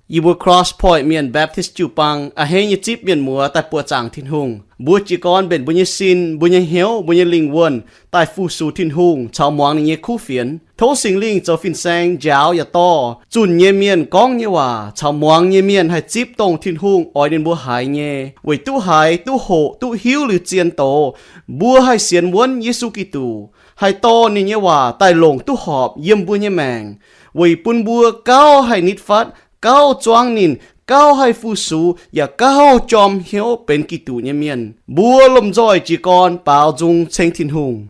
Yie mbuo Cross Point Mienh Baptist jiu-baang a'hneiv nyei zipv mienh muoz daaih buoqc zaangc Tin-Hungh. Mbuo jiez gorn mbenc mbuo nyei sin, mbuo nyei hnyouv, mbuo nyei lingh wuonh daaih fu-sux Tin-Hungh caux muangx ninh nyei kuv fienx. Tov Singx Lingh zoux fin-saeng njaaux yaac dorh zunh nyei mienh gorngv nyei waac caux muangx nyei mienh haih zipv dongh Tin-Hungh oix ninh mbuo haiz nyei, weic duqv haiz, duqv hoqc, duqv hiuv liuz zien doz, mbuo haih sienx wuonv Yesu Giduc, haih dorh ninh nyei waac daaih longc duqv horpc yiem mbuo nyei maengc, weic bun mbuo gauh haih nitv fatv, gauh zuangv ninh, gauh haih fu-sux, yaac gauh jorm hnyouv benx Giduc nyei mienh. Mbuo lomh nzoih jiez gorn baaux nzung ceng Tin-Hungh.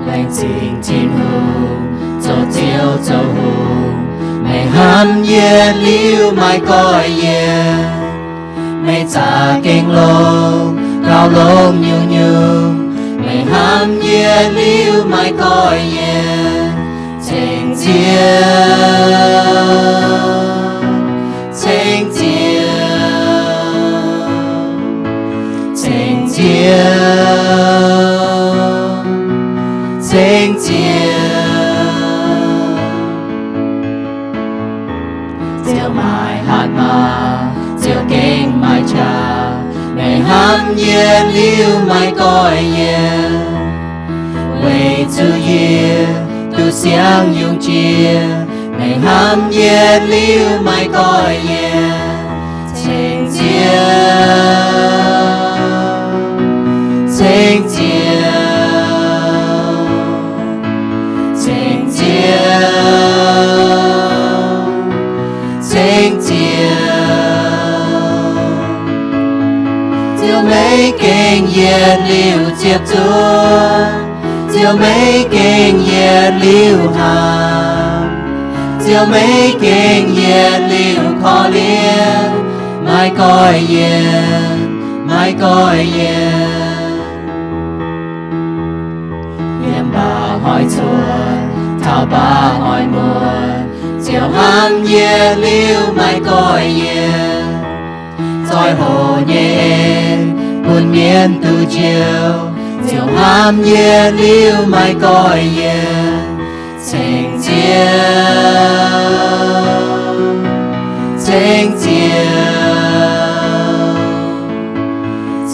Laengz zingh Tin-Hungh, zoux Ziouv zoux Hungh, meih hnamv yie liuz maiv goiv yie. Meih za'gengh longx, gauh longx nyungc-nyungc, meih hnamv yie liuz maiv goiv yie. Ceng Ziouv, ceng Ziouv, ceng Ziouv, ceng Ziouv. Ziouv maiv hatc maaz, Ziouv gengh maiv qaqv, meih hnamv yie liuz maiv goiv yie. Weic zuqc yie duqv siang yungz jiex, meih hnamv yie liuz maiv goiv yie. Ceng Ziouv, ceng Ziouv, ceng Ziouv, ceng Ziouv. Ziouv maiv gengh yietc liuz ziepc zuoqv, Ziouv maiv gengh yietc liuz hnamv, Ziouv maiv gengh yietc liuz korv-lienh, maiv goiv yie, maiv goiv yie. Yiem mba'hnoi cuotv, taux mba'hnoi muotv, Ziouv hnamv yie liuz maiv goiv yie. Zoih hoc nyei en bun mienh duqv njoux, Ziouv hnamv yie liuz maiv goiv yie. Ceng Ziouv, ceng Ziouv,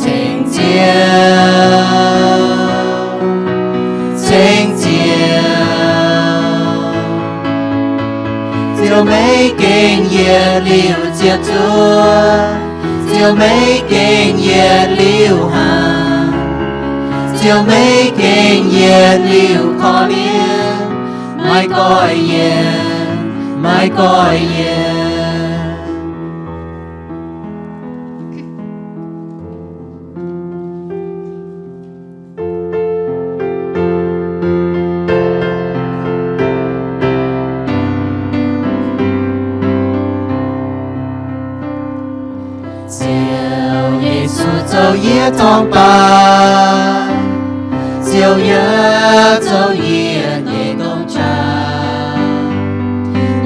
ceng Ziouv, ceng Ziouv. Ziouv maiv gengh yietc liuz ziepc zuoqv, Ziouv maiv gengh yietc liuz hnamv, Ziouv maiv gengh yietc liuz korv-lienh, maiv goiv yie, maiv goiv yie. Ziouv Yesu zoux yie torngv baac, Ziouv yaac zoux yie nyei ndongc qaqv.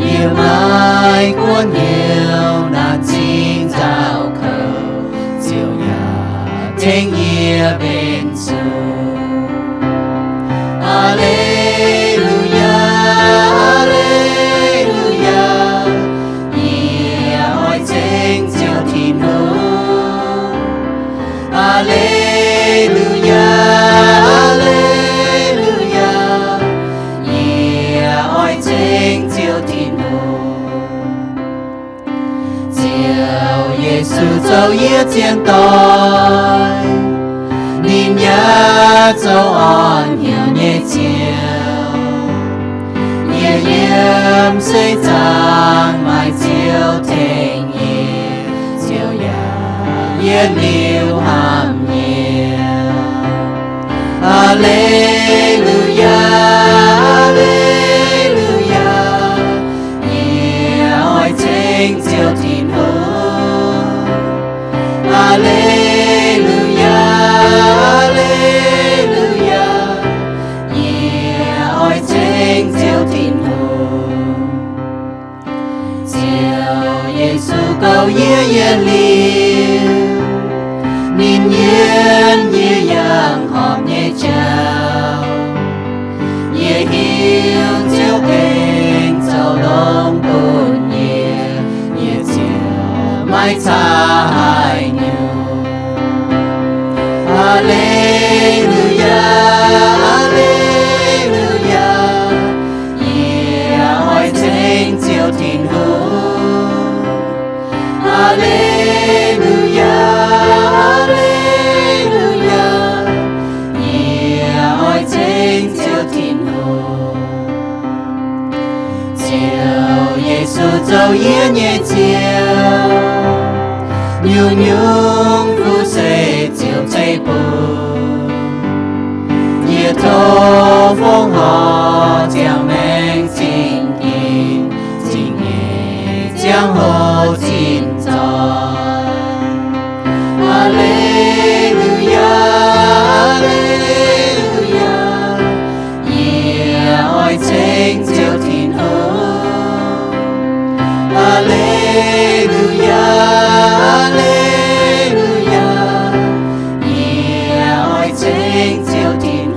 Yie maiv guoqv hnyouv naaic zingh nzauh kouv, Ziouv yaac tengx yie mbenc zuqc. Aa^le^lu^yaa, aa^le^lu^yaa, yie oix ceng Ziouv Tin-Hungh. Aa^le^lu^yaa, aa^le^lu^yaa, yie oix ceng Ziouv Tin-Hungh. Ziouv Yesu zoux yie zien doic, ninh yaac zoux orn hnyouv nyei Ziouv. Yie yiem seix zaangc maaih Ziouv tengx yie, Ziouv yaac yietc liuz hnamv yie. Aa^le^lu^yaa, aa^le^lu^yaa, yie oix ceng Ziouv Tin-Hungh. Aa^le^lu^yaa, aa^le^lu^yaa, Yie yietc liuz, ninh yiem yie yangh horpc nyei jauv. Yie hiuv Ziouv gengh zoux longx bun yie, yie ziouc maiv caa haaix nyungc. Aa^le^lu^yaa, aa^le^lu^yaa, yie oix ceng Ziouv Tin-Hungh. Aa^le^lu^yaa, aa^le^lu^yaa, yie oix ceng Ziouv Tin-Hungh. Ziouv Yesu zoux yie nyei Ziouv, nyungc-nyungc fuqv se Ziouv ceix bun. Yie tov fongc horc ziangh maengc zingh ginx, zingh nyeic ziangh hoc zinh zoih. Aa^le^lu^yaa, aa^le^lu^yaa, yie oix ceng Ziouv Tin-Hungh. Aa^le^lu^yaa, aa^le^lu^yaa, yie oix ceng Ziouv Tin-Hungh.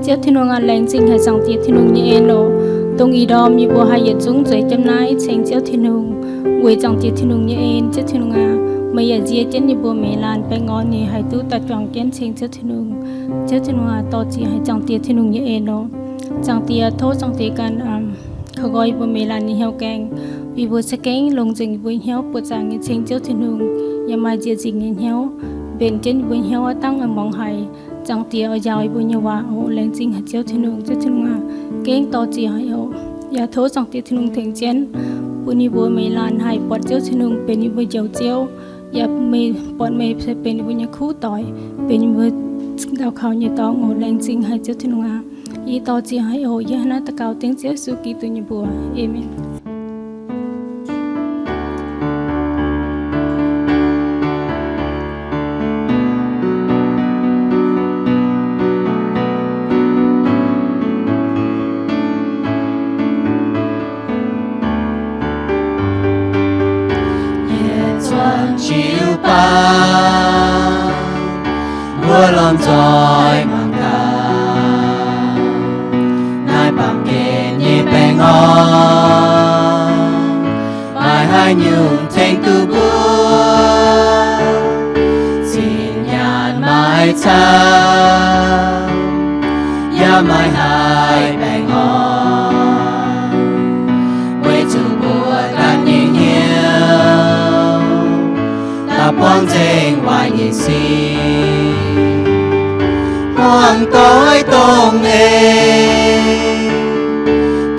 Ziouv Tin-Hungh aac, laengz zingh haic Zaangc Diex Tin-Hungh nyei en oc. Dongh ih ndorm yie mbuo haih yietc zungv zueiz jienv naaiv ceng Ziouv Tin-Hungh, weic Zaangc Diex Tin-Hungh nyei en. Ziouv Tin-Hungh aac, meih yaac nzie jienv yie mbuo meix laanh baengh orn nyei, haih duqv daaih juangc jienv ceng Ziouv Tin-Hungh. Ziouv Tin-Hungh aac, dorh ziex haic Zaangc Diex Tin-Hungh nyei en oc. Zaangc Diex, tov Zaangc Diex ganh kaux nqoi yie mbuo meix laanh nyei hnyouv gaengh, bun yie mbuo za'gengh longc nzengc yie mbuo hnyouv buoqc zaangc nyei ceng Ziouv Tin-Hungh, yaac maaih nziex nzingc nyei hnyouv, mbenc jienv yie mbuo hnyouv aqv dangv oix muangx haic Zaangc Diex oix njaaux yie mbuo nyei waac oc. Laengz zingh haic Ziouv Tin-Hungh. Ziouv Tin-Hungh aac, gengh dorh ziex haic oc. Yaac tov Zaangc Diex Tin-Hungh tengx jienv, bun yie mbuo meix laanh haih buatc Ziouv Tin-Hungh benx yie mbuo Njoux Ziouv, yaac meih buatc meih se benx yie mbuo nyei kuv doic, benx yie mbuo daux gaux nyei dorngx oc. Laengz zingh haic Ziouv Tin-Hungh aac. Yie dorh ziex haic oc. Yie hnangv naaiv daux gaux dengv Ziouv Yesu Giduc nyei mbuox. Aamen. Yietc zuangx jiu-baang, mbuo lomh nzoih mangc gaax naaiv baamh gen nyei baengh orn, maaih haaix nyungc tengx duqv mbuo? Zinh nyaanh maaih camv, yaac maaih haic baengh orn, weic zuqc mbuo ganh nyei hnyouv daaih buangv nzengc waaic nyei sic. Hmuangx doic dongh eix,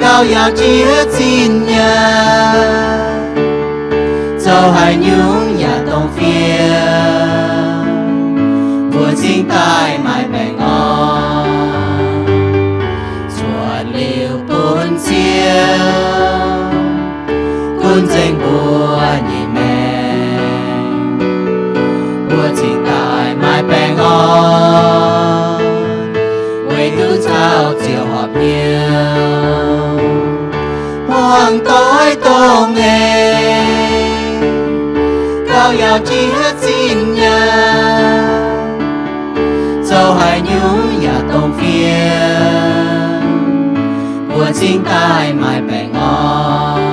gauh yaauc jiex zinh nyaanh, zoux haaix nyungc yaac dongh fiev, mbuo cingx daaih maaih baengh orn. Cuotv liuz bun Ziouv gunv nzengc mbuo nyei maengc, mbuo cingx daaih maaih baengh orn, weic duqv caux Ziouv horpc hnyouv. Hmuangx doic dongh eix, gauh yaauc jiex zinh nyaanh, zoux haaix nyungc yaac dongh fiev, mbuo cingx daaih maaih baengh orn.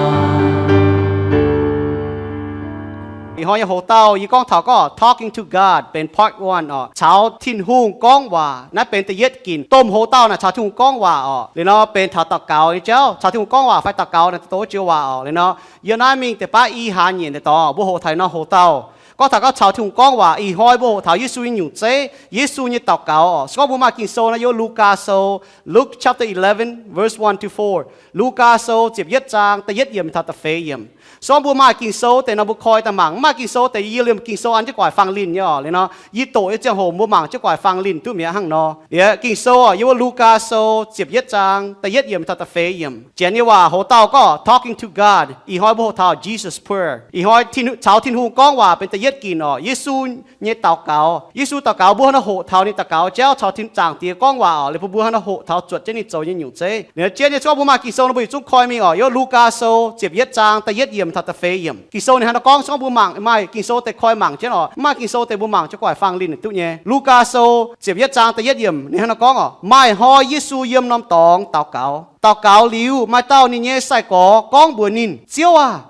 Ih hnoi nyei hoc-dauh yie gorngv taux gorngv Talking to God benx part one oc, caux Tin-Hungh gorngv waac. Naaiv benx da'yietv ginc. Domh hoc-dauh naaic caux Tin-Hungh gorngv waac oc. Liuz nor benx taux daux gaux nyei jauv, caux Tin-Hungh gorngv waac fai daux gaux naaic doqc Ziouv waac oc. Liuz nor yie naaiv mingh deix baav i hlaax nyeic deix dorngx mbuo hoqc taux nor hoc-dauh gorngv taux gauh caux Tin-Hungh gorngv waac. Ih hnoi mbuo hoqc taux Yesu nyei nyungc zeiv, Yesu nyei daux gaux oc. Se gorngv mbuo maaih Ging-Sou nor, yiem Lugaa Sou, Luke chapter eleven, verse one to four. Lugaa Sou ziepc yietv zaang da'yietv yiemc taux da'feix yiemc. Se gorngv mbuo maaih Ging-Sou deix nor, mbuo koi daaih mangc. Mv maaih Ging-Sou deix, yie liemh Ging-Sou an jienv gu'nguaaic fang linh nyei oc. Liuz nor yie doqc nyei ziangh hoc mbuo mangc jienv gu'nguaaic fang linh duqv mi'aqv hnangv nor. Liuz Ging-Sou oc, yiem wuov Lugaa Sou ziepc yietv zaang da'yietv yiemc taux da'feix yiemc. Janx nyei waac hoc-dauh gorngv Talking to God. Ih hnoi mbuo hoqc taux Jesus Prayer. Ih hnoi caux Tin-Hungh gorngv waac benx da'yietv Ginc orqc, Yesu nyei daux gaux. Yesu daux gaux, mbuo hnangv nor hoqc taux ninh daux gaux jauv caux Zaangc Diex gorngv waac orqc, liuz bun mbuo hnangv nor hoqc taux zuotc jienv ninh zoux nyei nyungc zeiv. Liuz jienv nyei se gorngv mbuo maaih Ging-Sou nor mbuo yietc zungv koi mingh orqc. Yiem Lugaa Sou ziepc yietv zaang da'yietv yiemc taux da'feix yiemc, Ging-Sou ninh hnangv nor gorngv, se gorngv mbuo mangc maaih Ging-Sou deix koi mangc jienv orqc, mv maaih Ging-Sou deix mbuo mangc jienv guaic fangx linh duqv nyei. Lugaa Sou ziepc yietv zaang da'yietv yiemc ninh hnangv nor gorngv orqc, maaih hnoi Yesu yiem norm dorngx daux gaux. Daux gaux liuz, maaih dauh ninh nyei sai-gorx gorngv mbuox ninh, Ziouv aah!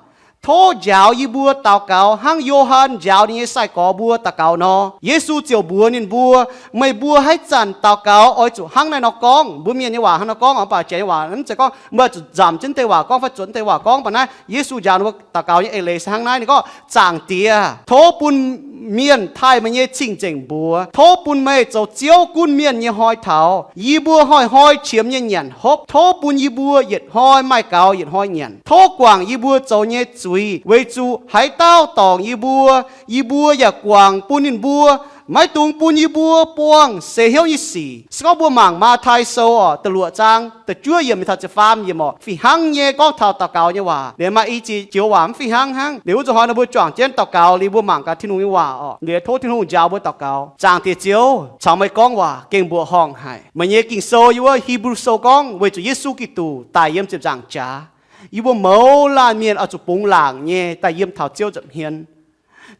Tov njaaux yie mbuo daux gaux hnangv Yo^han njaaux ninh nyei sai-gorx mbuo daux gaux nor. Yesu ziouc mbuox ninh mbuo, Meih mbuo haaix zanc daux gaux oix zuqc hnangv naaiv nor gorngv. Mbuo mienh nyei waac hnangv nor gorngv, mv baac janx nyei waac mv zeiz gorngv, mbuo zuqc nzamc jienv deix waac gorngv fai zuotc deix waac gorngv. Mv baac naaiv Yesu njaaux ninh mbuo daux gaux nyei eix leiz se hnangv naaiv. Ninh gorngv, Zaangc Diex, tov bun mienh taaih meih nyei cing-nzengc mbuox. Tov bun meih zoux Ziouv gunv mienh nyei hnoi taux. Yie mbuo hnoi-hnoi qiemx nyei nyanc hopv. Tov bun yie mbuo yietc hnoi maaih gaux yietc hnoi nyanc. Tov guangc yie mbuo zoux nyei zuiz, weic zuqc haaix dauh dorngc yie mbuo, yie mbuo yaac guangc bun ninh mbuo. Maiv dungx bun yie mbuo buangh seix hnyouv nyei sic. Se gorngv mbuo mangc Matv^tai Sou orqc, da'luoqc zaang da'juov yiemc mingh taux ziepc faam yiemc orqc, fih hnangv nyei gorngv taux daux gaux nyei waac. Liuz maaih i ziex joux waac mv fih hnangv hnangv. Liuz wuov zanc hnoi nor mbuo juangc jienv daux gaux liuz mbuo mangc gaax Tin-Hungh nyei waac orqc. Liuz tov Tin-Hungh njaaux mbuo daux gaux, Zaangc Diex Ziouv, caux meih gorngv waac gengh mbuoqc horngh haic. Meih nyei Ging-Sou yiem wuov Hipv^lu Sou gorngv, weic zuqc Yesu Giduc daic yiem ziepc nzaangc jaax, yie mbuo mouz laanh mienh oix zuqc bungx laangc nyei daaih yiem taux Ziouv nza'hmien.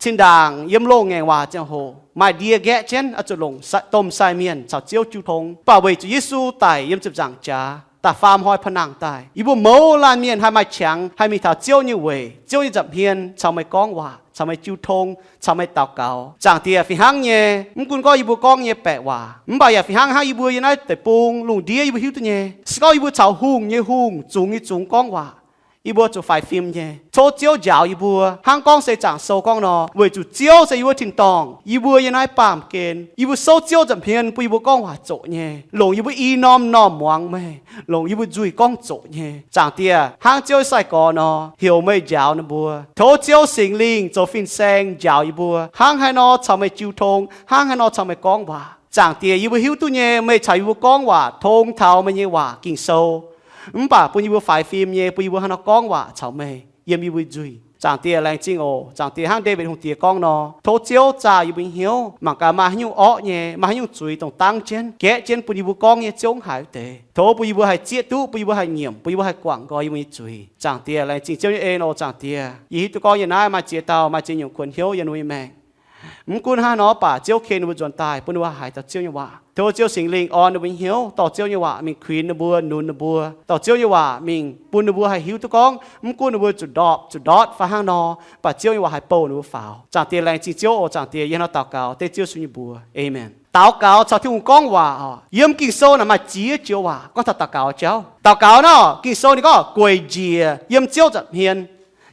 Zinh ndaangc yiem loz-ngaengc waac ziangh hoc maaih ndie nqaeqv jienv oix zuqc longc domh sai mienh caux Ziouv jiu tong. Mv baac weic zuqc Yesu daic yiem ziepc nzaangc jaax, da'faam hnoi pa'nangh daaih, yie mbuo mouz laanh mienh haih maaih qangx haih mingh taux Ziouv nyei weic, Ziouv nyei nza'hmien caux meih gorngv waac, caux meih jiu tong, caux meih daux gaux. Zaangc Diex, fih hnangv nyei, mv gunv gorngv yie mbuo gorngv nyei baeqc waac, mv baac yaac fih hnangv hnangv yie mbuo yiem naaiv deic-bung lungh ndiev yie mbuo hiuv duqv nyei, se gorngv yie mbuo caux hungh nyei hungh, zungx nyei zungx gorngv waac, yie mbuo zuqc faix fim nyei. Tov Ziouv njaaux yie mbuo hnangv gorngv se Zaangc Sou gorngv nor, weic zuqc Ziouv se yie mbuo tin-dorngh, yie mbuo yiem naaiv baamh gen, yie mbuo souv Ziouv nza'hmien bun yie mbuo gorngv waac zoqc nyei, longc yie mbuo i norm normh muangx meih, longc yie mbuo nzuih gorngv zoqc nyei. Zaangc Diex, hnangv Ziouv nyei sai-gorx nor, heuc meih njaaux ninh mbuo. Tov Ziouv Singx Lingh zoux fin-saeng njaaux yie mbuo hnangv haaix nor caux meih jiu tong, hnangv haaix nor caux meih gorngv waac. Zaangc Diex, yie mbuo hiuv duqv nyei, meih caux yie mbuo gorngv waac tong taux meih nyei waac Ging-Sou, mv baac bun yie mbuo faix fim nyei, bun yie mbuo hnangv nor gorngv waac caux meih yiem yie mbuo nzuih. Zaangc Diex, laengz zingh oc. Zaangc Diex, hnangv Ndaawitv Hungh Diex gorngv nor, tov Ziouv zaah yie mbuo nyei hnyouv, mangc gaax maaih haaix nyungc orqv nyei, maaih haaix nyungc zuiz dongh dangv jienv, gaeqv jienv bun yie mbuo gorngv nyei ziouv haic wuov deix. Tov bun yie mbuo haih zieqv duqv, bun yie mbuo haih nyiemc, bun yie mbuo haih guangc nqoi yie mbuo nyei zuiz. Zaangc Diex, laengz zingh Ziouv nyei en oc. Zaangc Diex, yie hiuv duqv gorngv yiem naaiv maaih ziex dauh maaih ziex nyungc kuonx hnyouv yiem ninh mbuo nyei maengc. Mv gunv hnangv haaix nor, mv baac Ziouv ken ninh mbuo nzuonx daaih, bun ninh mbuo haiz dauh Ziouv nyei waac. Tov Ziouv Singx Lingh orn ninh mbuo nyei hnyouv, dorh Ziouv nyei waac mingh kuinx ninh mbuo, nunz ninh mbuo, dorh Ziouv nyei waac mingh bun ninh mbuo haih hiuv duqv gorngv, mv gunv ninh mbuo zuqc ndorpc, zuqc ndortv fai hnangv nor, mv baac Ziouv nyei waac haih bouh ninh mbuo faaux. Zaangc Diex, laengz zingh Ziouv oc. Zaangc Diex, yie hnangv nor daux gaux dengv Ziouv Yesu nyei mbuox. Aamen. Daux gaux caux Tin-Hungh gorngv waac oc. Yiem Ging-Sou naaic maaih ziex joux waac gorngv taux daux gaux jauv. Daux gaux nor, Ging-Sou ninh gorngv gueic njiec yiem Ziouv nza'hmien.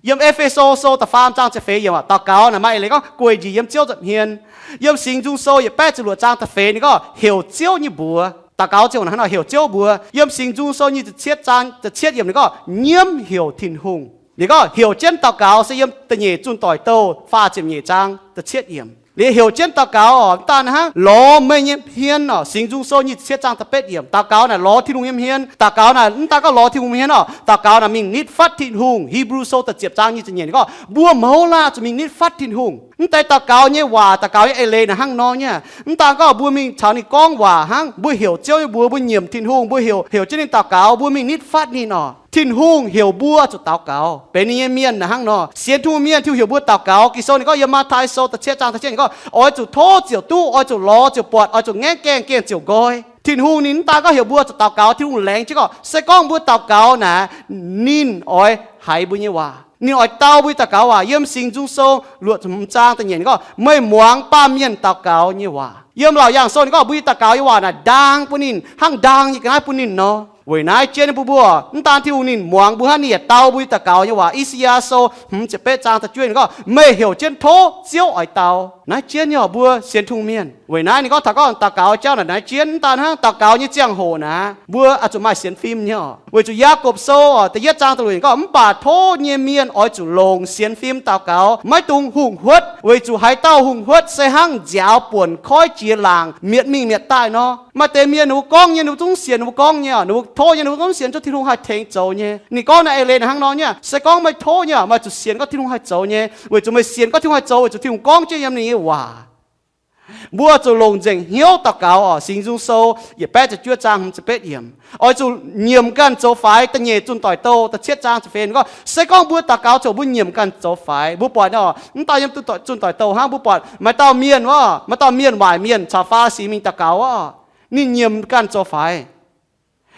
Yiem E^fe^so Sou da'faam zaang ziepc feix yiemc, daux gaux naaic maaih eix leiz gorngv gueic njiec yiem Ziouv nza'hmien. Yiem Singx Nzung Sou yietc baeqv ziepc luoqc zaang da'feix ninh gorngv heuc Ziouv nyei mbuox. Daux gaux ziouc hnangv nor heuc Ziouv mbuox. Yiem Singx Nzung Sou nyic ziepc cietv zaang da'cietv yiemc ninh gorngv nyiemv heuc Tin-Hungh. Ninh gorngv heuc jienv daux gaux se yiem da'nyeic Zunh Doic Douh faah ziepc nyeic zaang da'cietv yiemc. Liuz heuc jienv daux gaux oc, mv daan hnangv, lorz meih nyei hmien oc. Singx Nzung Sou nyic ziepc cietv zaang da'betv yiemc, daux gaux naaic lorz Tin-Hungh nyei hmien. Daux gaux naaic mv daan gorngv lorz Tin-Hungh hmien oc, daux gaux naaic mingh nitv fatv Tin-Hungh. Hipv^lu Sou da'ziepc zaang nyic ziepc nyeic ninh gorngv mbuo mouz laanh zuqc mingh nitv fatv Tin-Hungh. Mv deix daux gaux nyei waac, daux gaux nyei eix leiz naaic hnangv nor nyei. Mv daan gorngv mbuo mingh caux ninh gorngv waac hnangv, mbuo heuc Ziouv nyei mbuox, mbuo nyiemc Tin-Hungh, mbuo heuc, heuc jienv ninh daux gaux, mbuo mingh nitv fatv ninh oc. Tin-Hungh heuc mbuo zuqc daux gaux. Benx ninh nyei mienh naaic hnangv nor. Sienx Tin-Hungh mienh, Tin-Hungh heuc mbuo daux gaux. Ging-Sou ninh gorngv yiem Matv^tai Sou da'cietv zaang da'cietv ninh gorngv oix zuqc tov ziouc duqv, oix zuqc lorz ziouc buatc, oix zuqc ngaengv gaengh gaengh ziouc nqoi. Tin-Hungh ninh mv daan gorngv heuc mbuo zuqc daux gaux, Tin-Hungh laengz jienv gorngv se gorngv mbuo daux gaux naaic, ninh oix haiz mbuo nyei waac. Ninh oix dau mbuo nyei daux gaux waac. Yiem Singx Nzung Sou luoqc ziepc hmz zaang da'nyeic ninh gorngv meih muangx baamh mienh daux gaux nyei waac. Yiem Laauc Yaangh Sou ninh gorngv mbuo nyei daux gaux nyei waac naaic ndaang bun ninh hnangv ndaang nyei ga'naaiv bun ninh nor. Weic naaiv jienv bun mbuo, mv daan Tin-Hungh ninh muangx mbuo hnangv, ninh yaac dau mbuo nyei daux gaux nyei waac. I^saa^yaa Sou hmz ziepc betv zaang da'juov ninh gorngv meih heuc jienv tov Ziouv oix dau. Naaiv jienv nyei oc, mbuo sienx Tin-Hungh mienh. Weic naaiv ninh gorngv taux gorngv daux gaux jauv naaic, naaiv jienv. Mv daan hnangv, daux gaux nyei ziangh hoc naaic, mbuo oix zuqc maaih sienx fim nyei oc. Weic zuqc Yaagorpc Sou oc, da'yietv zaang da'luoqc yiemc gorngv, mv baac tov nyei mienh oix zuqc longc sienx fim daux gaux, maiv dungx hungh huotv, weic zuqc haaix dauh hungh huotv se hnangv nziaaux buonc koiv jiex laangc mietc mingh mietc daaih nor. Maaih deix mienh ninh mbuo gorngv nyei, ninh mbuo zungv sienx, ninh mbuo gorngv nyei, ninh mbuo tov nyei, ninh mbuo zungv sienx, tov Tin-Hungh haih tengx zoux nyei. Ninh gorngv naaiv eix leiz hnangv nor nyei, se gorngv meih tov nyei, meih zuqc sienx gorngv Tin-Hungh haih zoux nyei, weic zuqc meih sienx gorngv Tin-Hungh haih zoux, weic zuqc Tin-Hungh gorngv jienv yiem ninh nyei waac. Mbuo zuqc longc nzengc hnyouv daux gaux oc. Singx Nzung Sou yietc baeqv ziepc juov zaang hmz ziepc betv yiemc, oix zuqc nyiemc ganh zoux faix. Da'nyeic Zunh Doic Douh da'cietv zaang ziepc feix gorngv, se gorngv mbuo daux gaux ziouc mbuo nyiemc ganh zoux faix. Mbuo buatc oc, mv daan yiem Zunh Doic Douh hnangv, mbuo buatc maaih dauh mienh wuov, maaih dauh mienh waaic mienh caux Faa^li^si mingh daux gaux oc, ninh nyiemc ganh zoux faix.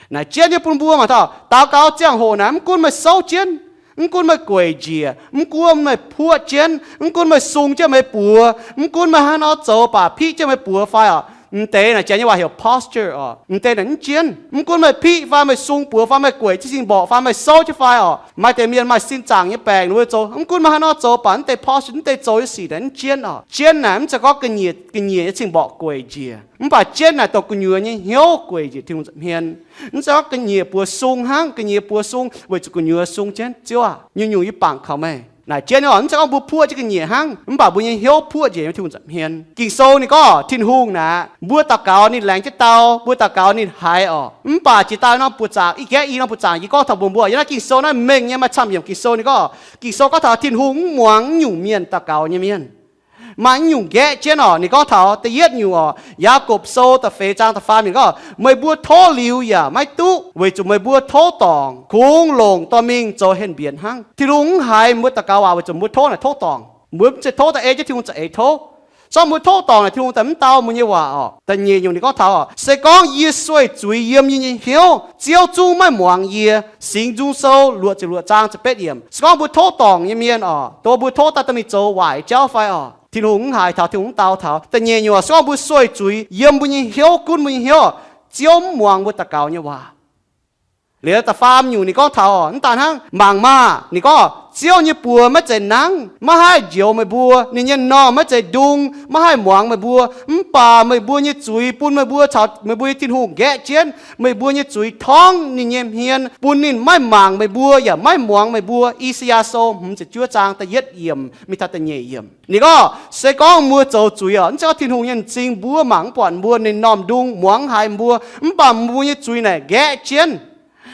Naaic jienv nyei bun mbuo mangc taux daux gaux ziangh hoc naaic, mv gunv meih souv jienv, mv gunv meih gueic njiec, mv gunv meih puoqv jienv, mv gunv meih sung jienv meih buoz, mv gunv meih hnangv nor zoux baac piqv jienv meih buoz fai oc. M'deix naaic janx nyei waac heuc posture oc. M'deix naaic mv jienv. Mv gunv meih piqv fai meih sung buoz fai meih gueic jienv cing mborqc fai meih souv jienv fai oc. Maaih deix mienh maaih sin zaangc nyei baengc, ninh mbuo zoux, mv gunv meih hnangv nor zoux baac mv deix posture, mv deix zoux nyei sic naaic mv jienv oc. Jienv naaic mv zeiz gorngv ga'nyiec, ga'nyiec nyei cing mborqc gueic njiec, mv baac jienv naaic dongh gu'nyuoz nyei hnyouv gueic njiec Tin-Hungh nza'hmien. Mv zeiz gorngv ga'nyiec buoz sung hnangv, ga'nyiec buoz sung weic zuqc gu'nyuoz sung jienv, Ziouv aah, nyungc-nyungc yie bangc kaux meih. Naaic jienv nyei oc, mv zeiz gorngv mbuo puoqv jienv ga'nyiec hnangv, mv baac mbuo nyei hnyouv puoqv njiec Tin-Hungh nza'hmien. Ging-Sou ninh gorngv Tin-Hungh naaic, mbuo daux gaux ninh laengz jienv dau, mbuo daux gaux ninh haiz oc. Mv baac jiex daaih norm buoz-zaangc, ih gaeqv i norm buoz-zaangc yie gorngv taux mbuox mbuo, yiem naaiv Ging-Sou naaiv mengh nyei, maaih camv yiemc Ging-Sou ninh gorngv, Ging-Sou gorngv taux Tin-Hungh mv muangx naaiv nyungc mienh daux gaux nyei mienh. Maaih naaiv nyungc nqaeqv jienv oc. Ninh gorngv taux da'yietv nyungc oc, Yaagorpc Sou da'feix zaang da'faam yiemc gorngv, meih mbuo tov liuz yaac maiv duqv, weic zuqc meih mbuo tov dorngc kungx longc dorh mingh zoux henh mbienx hnangv. Tin-Hungh mv haiz mbuo daux gaux waac weic zuqc mbuo tov naaic tov dorngc. Mbuo mv zeiz tov da'eiv jienv Tin-Hungh za'eix tov. Se gorngv mbuo tov dorngc naaic, Tin-Hungh daaih mv dau mbuo nyei waac oc. Da'nyeic nyungc ninh gorngv taux oc, se gorngv yie sueih zuiz yiem yie nyei hnyouv, Ziouv zungv maiv muangx yie. Singx Nzung Sou luoqc ziepc luoqc zaang ziepc betv yiemc. Se gorngv mbuo tov dorngc nyei mienh oc, dongh mbuo tov daaih dorh mingh zoux waaic jauv fai oc, Tin-Hungh mv haiz taux, Tin-Hungh mv dau taux. Da'nyeic nyungc oc, se gorngv mbuo sueih zuiz yiem mbuo nyei hnyouv, gunv mbuo nyei hnyouv, Ziouv mv muangx mbuo daux gaux nyei waac. Liuz da'faam nyungc ninh gorngv taux, mv daan hnangv, mangc maah! Ninh gorngv, Ziouv nyei buoz maiv zeiz nangv, maiv haih njoux meih mbuo. Ninh nyei m'normh maiv zeiz ndung, maiv haih muangx meih mbuo. Mv baac meih mbuo nyei zuiz bun meih mbuo caux meih mbuo nyei Tin-Hungh nqaeqv jienv. Meih mbuo nyei zuiz torngv ninh nyei hmien, bun ninh maiv mangc meih mbuo yaac maiv muangx meih mbuo. I^saa^yaa Sou hmz ziepc juov zaang da'yietv yiemc mingh taux da'nyeic yiemc. Ninh gorngv, se gorngv mbuo zoux zuiz oc, mv zeiz gorngv Tin-Hungh nyei m'zing mbuo mangc mv buatc mbuo, ninh m'normh ndung muangx mv haiz mbuo. Mv baac mbuo nyei zuiz naaic nqaeqv jienv.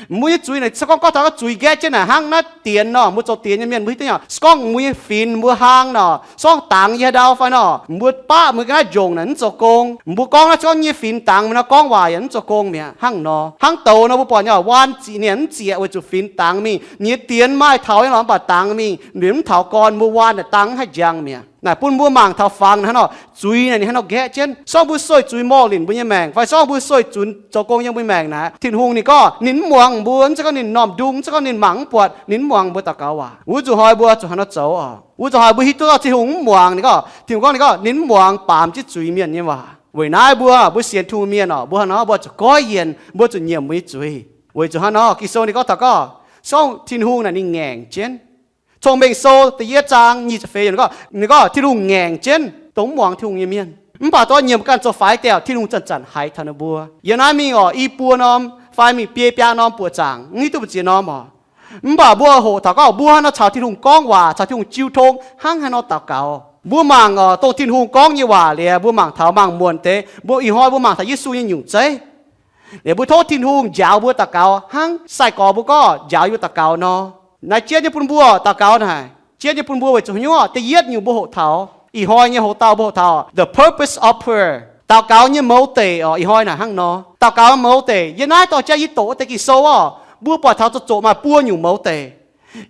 Mbuo nyei zuiz naaic, se gorngv gorngv taux zuiz nqaeqv jienv naaic hnangv naaiv dienx nor, mbuo zoux dienx nyei mienh mbuo hiuv duqv nyei oc. Se gorngv mbuo nyei finx mbuo hlang nor, se gorngv dangx yie haaix ndau fai nor, mbuo baqv mbuo ga'naaiv njongc naaic mv zoux gong. Mbuo gorngv naaiv se gorngv nyei finx dangx mingh nor, gorngv waac yaac mv zoux gong mi'aqv. Hnangv nor, mbuo buatc nyei oc, waan ziqc nienc mv zieqc weic zuqc finx dangx mingh. Ninh nyei dienx maaih taux nyei lorqc, mv baac dangx mingh ninh mv taux gorn, mbuo waan naaic dangx mv haih njang mi'aqv. Naaic bun mbuo mangc taux fangx naaic hnangv nor, zuiz naaic ninh hnangv nor nqaeqv jienv. Se gorngv mbuo sueih zuiz morh linc mbuo nyei maengc, fai se gorngv mbuo sueih zuiz zoux gong yiem mbuo nyei maengc naaic, Tin-Hungh ninh gorngv ninh mv muangx mbuo. Mv zeiz gorngv ninh m'normh ndung, mv zeiz gorngv ninh mangc mv buatc, ninh mv muangx mbuo daux gaux waac. Wuov nzunc hnoi mbuo zuqc hnangv nor zoux oc. Wuov nzunc hnoi mbuo hiuv duqv gorngv Tin-Hungh mv muangx, ninh gorngv, Tin-Hungh gorngv, ninh gorngv ninh mv muangx baamz jienv zuiz mienh nyei waac. Weic naaiv mbuo, mbuo sienx Tin-Hungh mienh oc, mbuo hnangv nor mbuo zuqc goiv yienc, mbuo zuqc nyiemc mbuo nyei zuiz. Weic zuqc hnangv nor Ging-Sou ninh gorngv taux gorngv, se gorngv Tin-Hungh naaic ninh ngaengc jienv. Cong-Mengh Sou da'yietv zaang nyic ziepc feix yiemc gorngv, ninh gorngv Tin-Hungh ngaengc jienv dongh mv muangx Tin-Hungh nyei mienh. Mv baac dongh nyiemc ganh zoux faix deix, Tin-Hungh zanc-zanc haiz taux ninh mbuo. Yiem naaiv mingh oc, i buo norm fai mingh biei biaa norm buoqc zaangc, mv hiuv duqv mbu'ziex norm oc. Mv baac mbuo hoqc taux gorngv mbuo hnangv nor caux Tin-Hungh gorngv waac, caux Tin-Hungh jiu tong hnangv haaix nor daux gaux. Mbuo mangc oc, dongh Tin-Hungh gorngv nyei waac liuz, mbuo mangc taux mangc muonc deix, mbuo ih hnoi mbuo mangc taux Yesu nyei nyungc zeiv. Liuz mbuo tov Tin-Hungh njaaux mbuo daux gaux hnangv sai-gorx mbuo gorngv njaaux yie mbuo daux gaux nor. Naaiv jienv nyei bun mbuo daux gaux naaic, jienv nyei bun mbuo weic zuqc haaix nyungc? Da'yietv nyungc mbuo hoqc taux, ih hnoi nyei hoc dauh mbuo hoqc taux the purpose of prayer. Daux gaux nyei mouz deic oc, ih hnoi naaic hnangv nor. Daux gaux mouz deic, yiem naaiv dorh jaav yie doqc wuov deix Ging-Sou oc, mbuo buatc taux zoqc zoqc maaih buo nyungc mouz deic.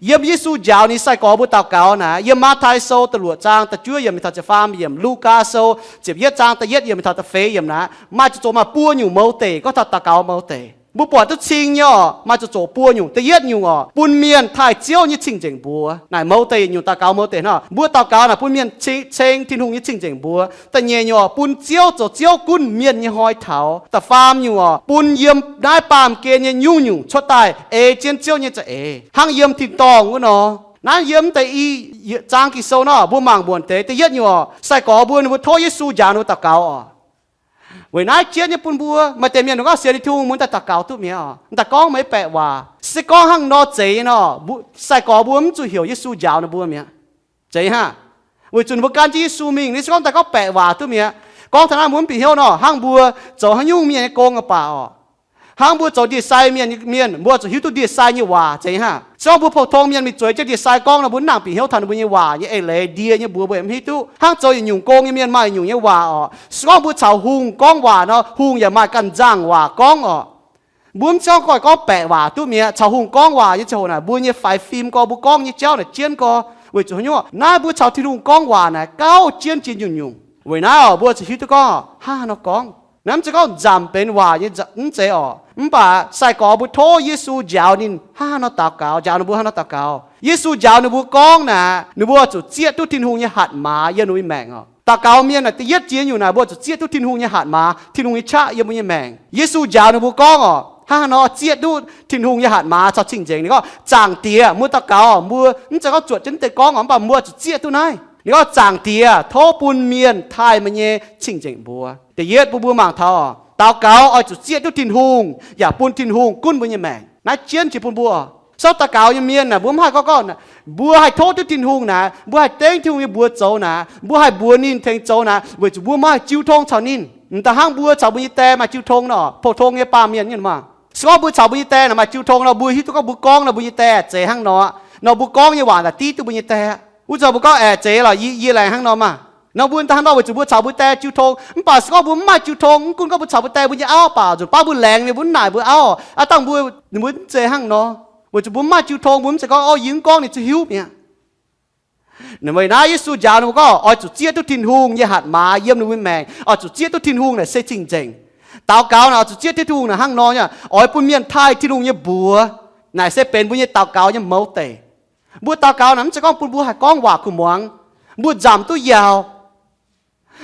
Yiem Yesu njaaux ninh sai-gorx mbuo daux gaux naaic, yiem Matv^taai Sou da'luoqc zaang da'juov yiemc mingh taux ziepc faam yiemc, Lugaa Sou ziepc yietv zaang da'yietv yiemc mingh taux da'feix yiemc naaic, maaih zoqc zoqc maaih buo nyungc mouz deic, gorngv taux daux gaux mouz deic. Mbuo buatc duqv cing nyei oc, maaih zoqc zoqc buo nyungc. Da'yietv nyungc oc, bun mienh taaih Ziouv nyei cing-nzengc mbuox. Naaic mouz deic nyungc daux gaux mouz deic hnangv. Mbuo daux gaux naaic bun mienh cing, ceng Tin-Hungh nyei cing-nzengc mbuox. Da'nyeic nyungc oc, bun Ziouv zoux Ziouv gunv mienh nyei hnoi taux. Da'faam nyungc oc, bun yiem naaiv baamh gen nyei nyungc-nyungc cuotv daaih ei jienv Ziouv nyei za'eix, hnangv yiem tin-dorngh wuov nor. Naaiv yiem deix i zaang Ging-Sou nor, mbuo mangc mbuonc deix. Da'yietv nyungc oc, sai-gorx mbuo ninh mbuo tov Yesu njaaux ninh mbuo daux gaux oc. Weic naaiv jienv nyei bun mbuo maaih deix mienh ninh gorngv sienx Tin-Hungh mbuo daaih daux gaux duqv mi'aqv oc. Daaih gorngv maiv baeqc waac. Se gorngv hnangv nor zeiz nor, sai-gorx mbuo mv zuqc heuc Yesu njaaux ninh mbuo mi'aqv. Zeiz hnangv. Weic zuqc ninh mbuo gan jienv Yesu mingh, se gorngv daaih gorngv baeqc waac duqv mi'aqv. Gorngv taux naaiv mbuo mv bieqc hnyouv nor, hnangv mbuo zoux haaix nyungc mienh nyei gong nyei baac oc, hnangv mbuo zoux ndie-sai mienh, mienh mbuo zuqc hiuv duqv ndie-sai nyei waac zeiz hnangv. Se gorngv mbuo pou-tong mienh mingh zueiz jienv ndie-sai gorngv nor, mbuo mv nangc bieqc hnyouv taux ninh mbuo nyei waac nyei eix leiz, ndie nyei mbuox mbuo yaac mv hiuv duqv. Hnangv zoux yietc nyungc gong nyei mienh maaih yietc nyungc nyei waac oc. Se gorngv mbuo caux hungh gorngv waac nor, hungh yaac maaih ganh nzangc waac gorngv oc. Mbuo mv zeiz gorngv, gorngv baeqc waac duqv mi'aqv. Caux hungh gorngv waac nyei ziangh hoc naaic, mbuo nyei faix fim gorx, mbuo gorngv nyei jauv naaic jienv gorx. Weic zuqc haaix nyungc? Naaiv mbuo caux Tin-Hungh gorngv waac naaic gauh jienv jiex nyungc-nyungc. Weic naaiv oc, mbuo zuqc hiuv duqv gorngv hnangv haaix nor gorngv. Naaiv mv zeiz gorngv nzamc benx waac nyei, mv zeiz oc. Mv baac sai-gorx mbuo tov Yesu njaaux ninh hnangv haaix nor daux gaux, njaaux ninh mbuo hnangv haaix nor daux gaux. Yesu njaaux ninh mbuo gorngv naaic, ninh mbuo zuqc zieqv duqv Tin-Hungh nyei hatc maaz yiem ninh mbuo nyei maengc oc. Daux gaux mienh naaic, da'yietv jiex nyungc naaic, mbuo zuqc zieqv duqv Tin-Hungh nyei hatc maaz, Tin-Hungh nyei qaqv yiem mbuo nyei maengc. Yesu njaaux ninh mbuo gorngv oc, hnangv haaix nor zieqv duqv Tin-Hungh nyei hatc maaz caux cing-nzengc. Ninh gorngv, Zaangc Diex, mbuo daux gaux oc, mbuo mv zeiz gorngv zuotc jienv deix gorngv oc, mv baac mbuo zuqc zieqv duqv naaiv. Ninh gorngv, Zaangc Diex, tov bun mienh taaih meih nyei cing-nzengc mbuox. Da'yietv bun mbuo mangc taux oc, daux gaux oix zuqc zieqv duqv Tin-Hungh yaac bun Tin-Hungh gunv mbuo nyei maengc. Naaiv jienv jiex bun mbuo. Souv daux gaux nyei mienh naaic, mbuo mv haih gorngv, gorngv mbuo haih tov duqv Tin-Hungh naaic, mbuo haih dengv Tin-Hungh nyei mbuox zoux naaic, mbuo haih mbuox ninh tengx zoux naaic, weic zuqc mbuo maiv haih jiu tong caux ninh. Mv daaih hnangv mbuo caux mbuo nyei die maaih jiu tong nor, pou-tong nyei baamh mienh nyei maah. Se gorngv mbuo caux mbuo nyei die naaic maaih jiu tong nor, mbuo hiuv duqv gorngv mbuo gorngv nor mbuo nyei die zeiz hnangv nor. Nor mbuo gorngv nyei waac naaic div duqv mbuo nyei die. Wuov zanc mbuo gorngv, Aeqv, zeiz lorqc, yie, yie laengz hnangv nor maah. Nor mbuo daaih hnangv nor weic zuqc mbuo caux mbuo die jiu tong. Mv baac se gorngv mbuo mv maaih jiu tong, mv gunv gorngv mbuo caux mbuo die mbuo nyei auv baac, nzunc baav mbuo laengz mienh, mbuo naaic mbuo auv, aav dangh mbuo, mbuo mv zeiz hnangv nor. Weic zuqc mbuo mv maaih jiu tong, mbuo mv zeiz gorngv, O, yie mv gorngv ninh zuqc hiuv mi'aqv. Weic naaiv Yesu njaaux ninh mbuo gorngv, oix zuqc zieqv duqv Tin-Hungh nyei hatc maaz yiem ninh mbuo maengc. Oix zuqc zieqv duqv Tin-Hungh naaic se cing-nzengc. Daux gaux naaic oix zuqc zieqv duqv Tin-Hungh naaic hnangv nor nyei, oix bun mienh taaih Tin-Hungh nyei mbuox. Naaic se benx mbuo nyei daux gaux nyei mouz deic. Mbuo daux gaux naaic mv zeiz gorngv bun mbuo haih gorngv waac kuh muangx, mbuo nzamc duqv yaauc.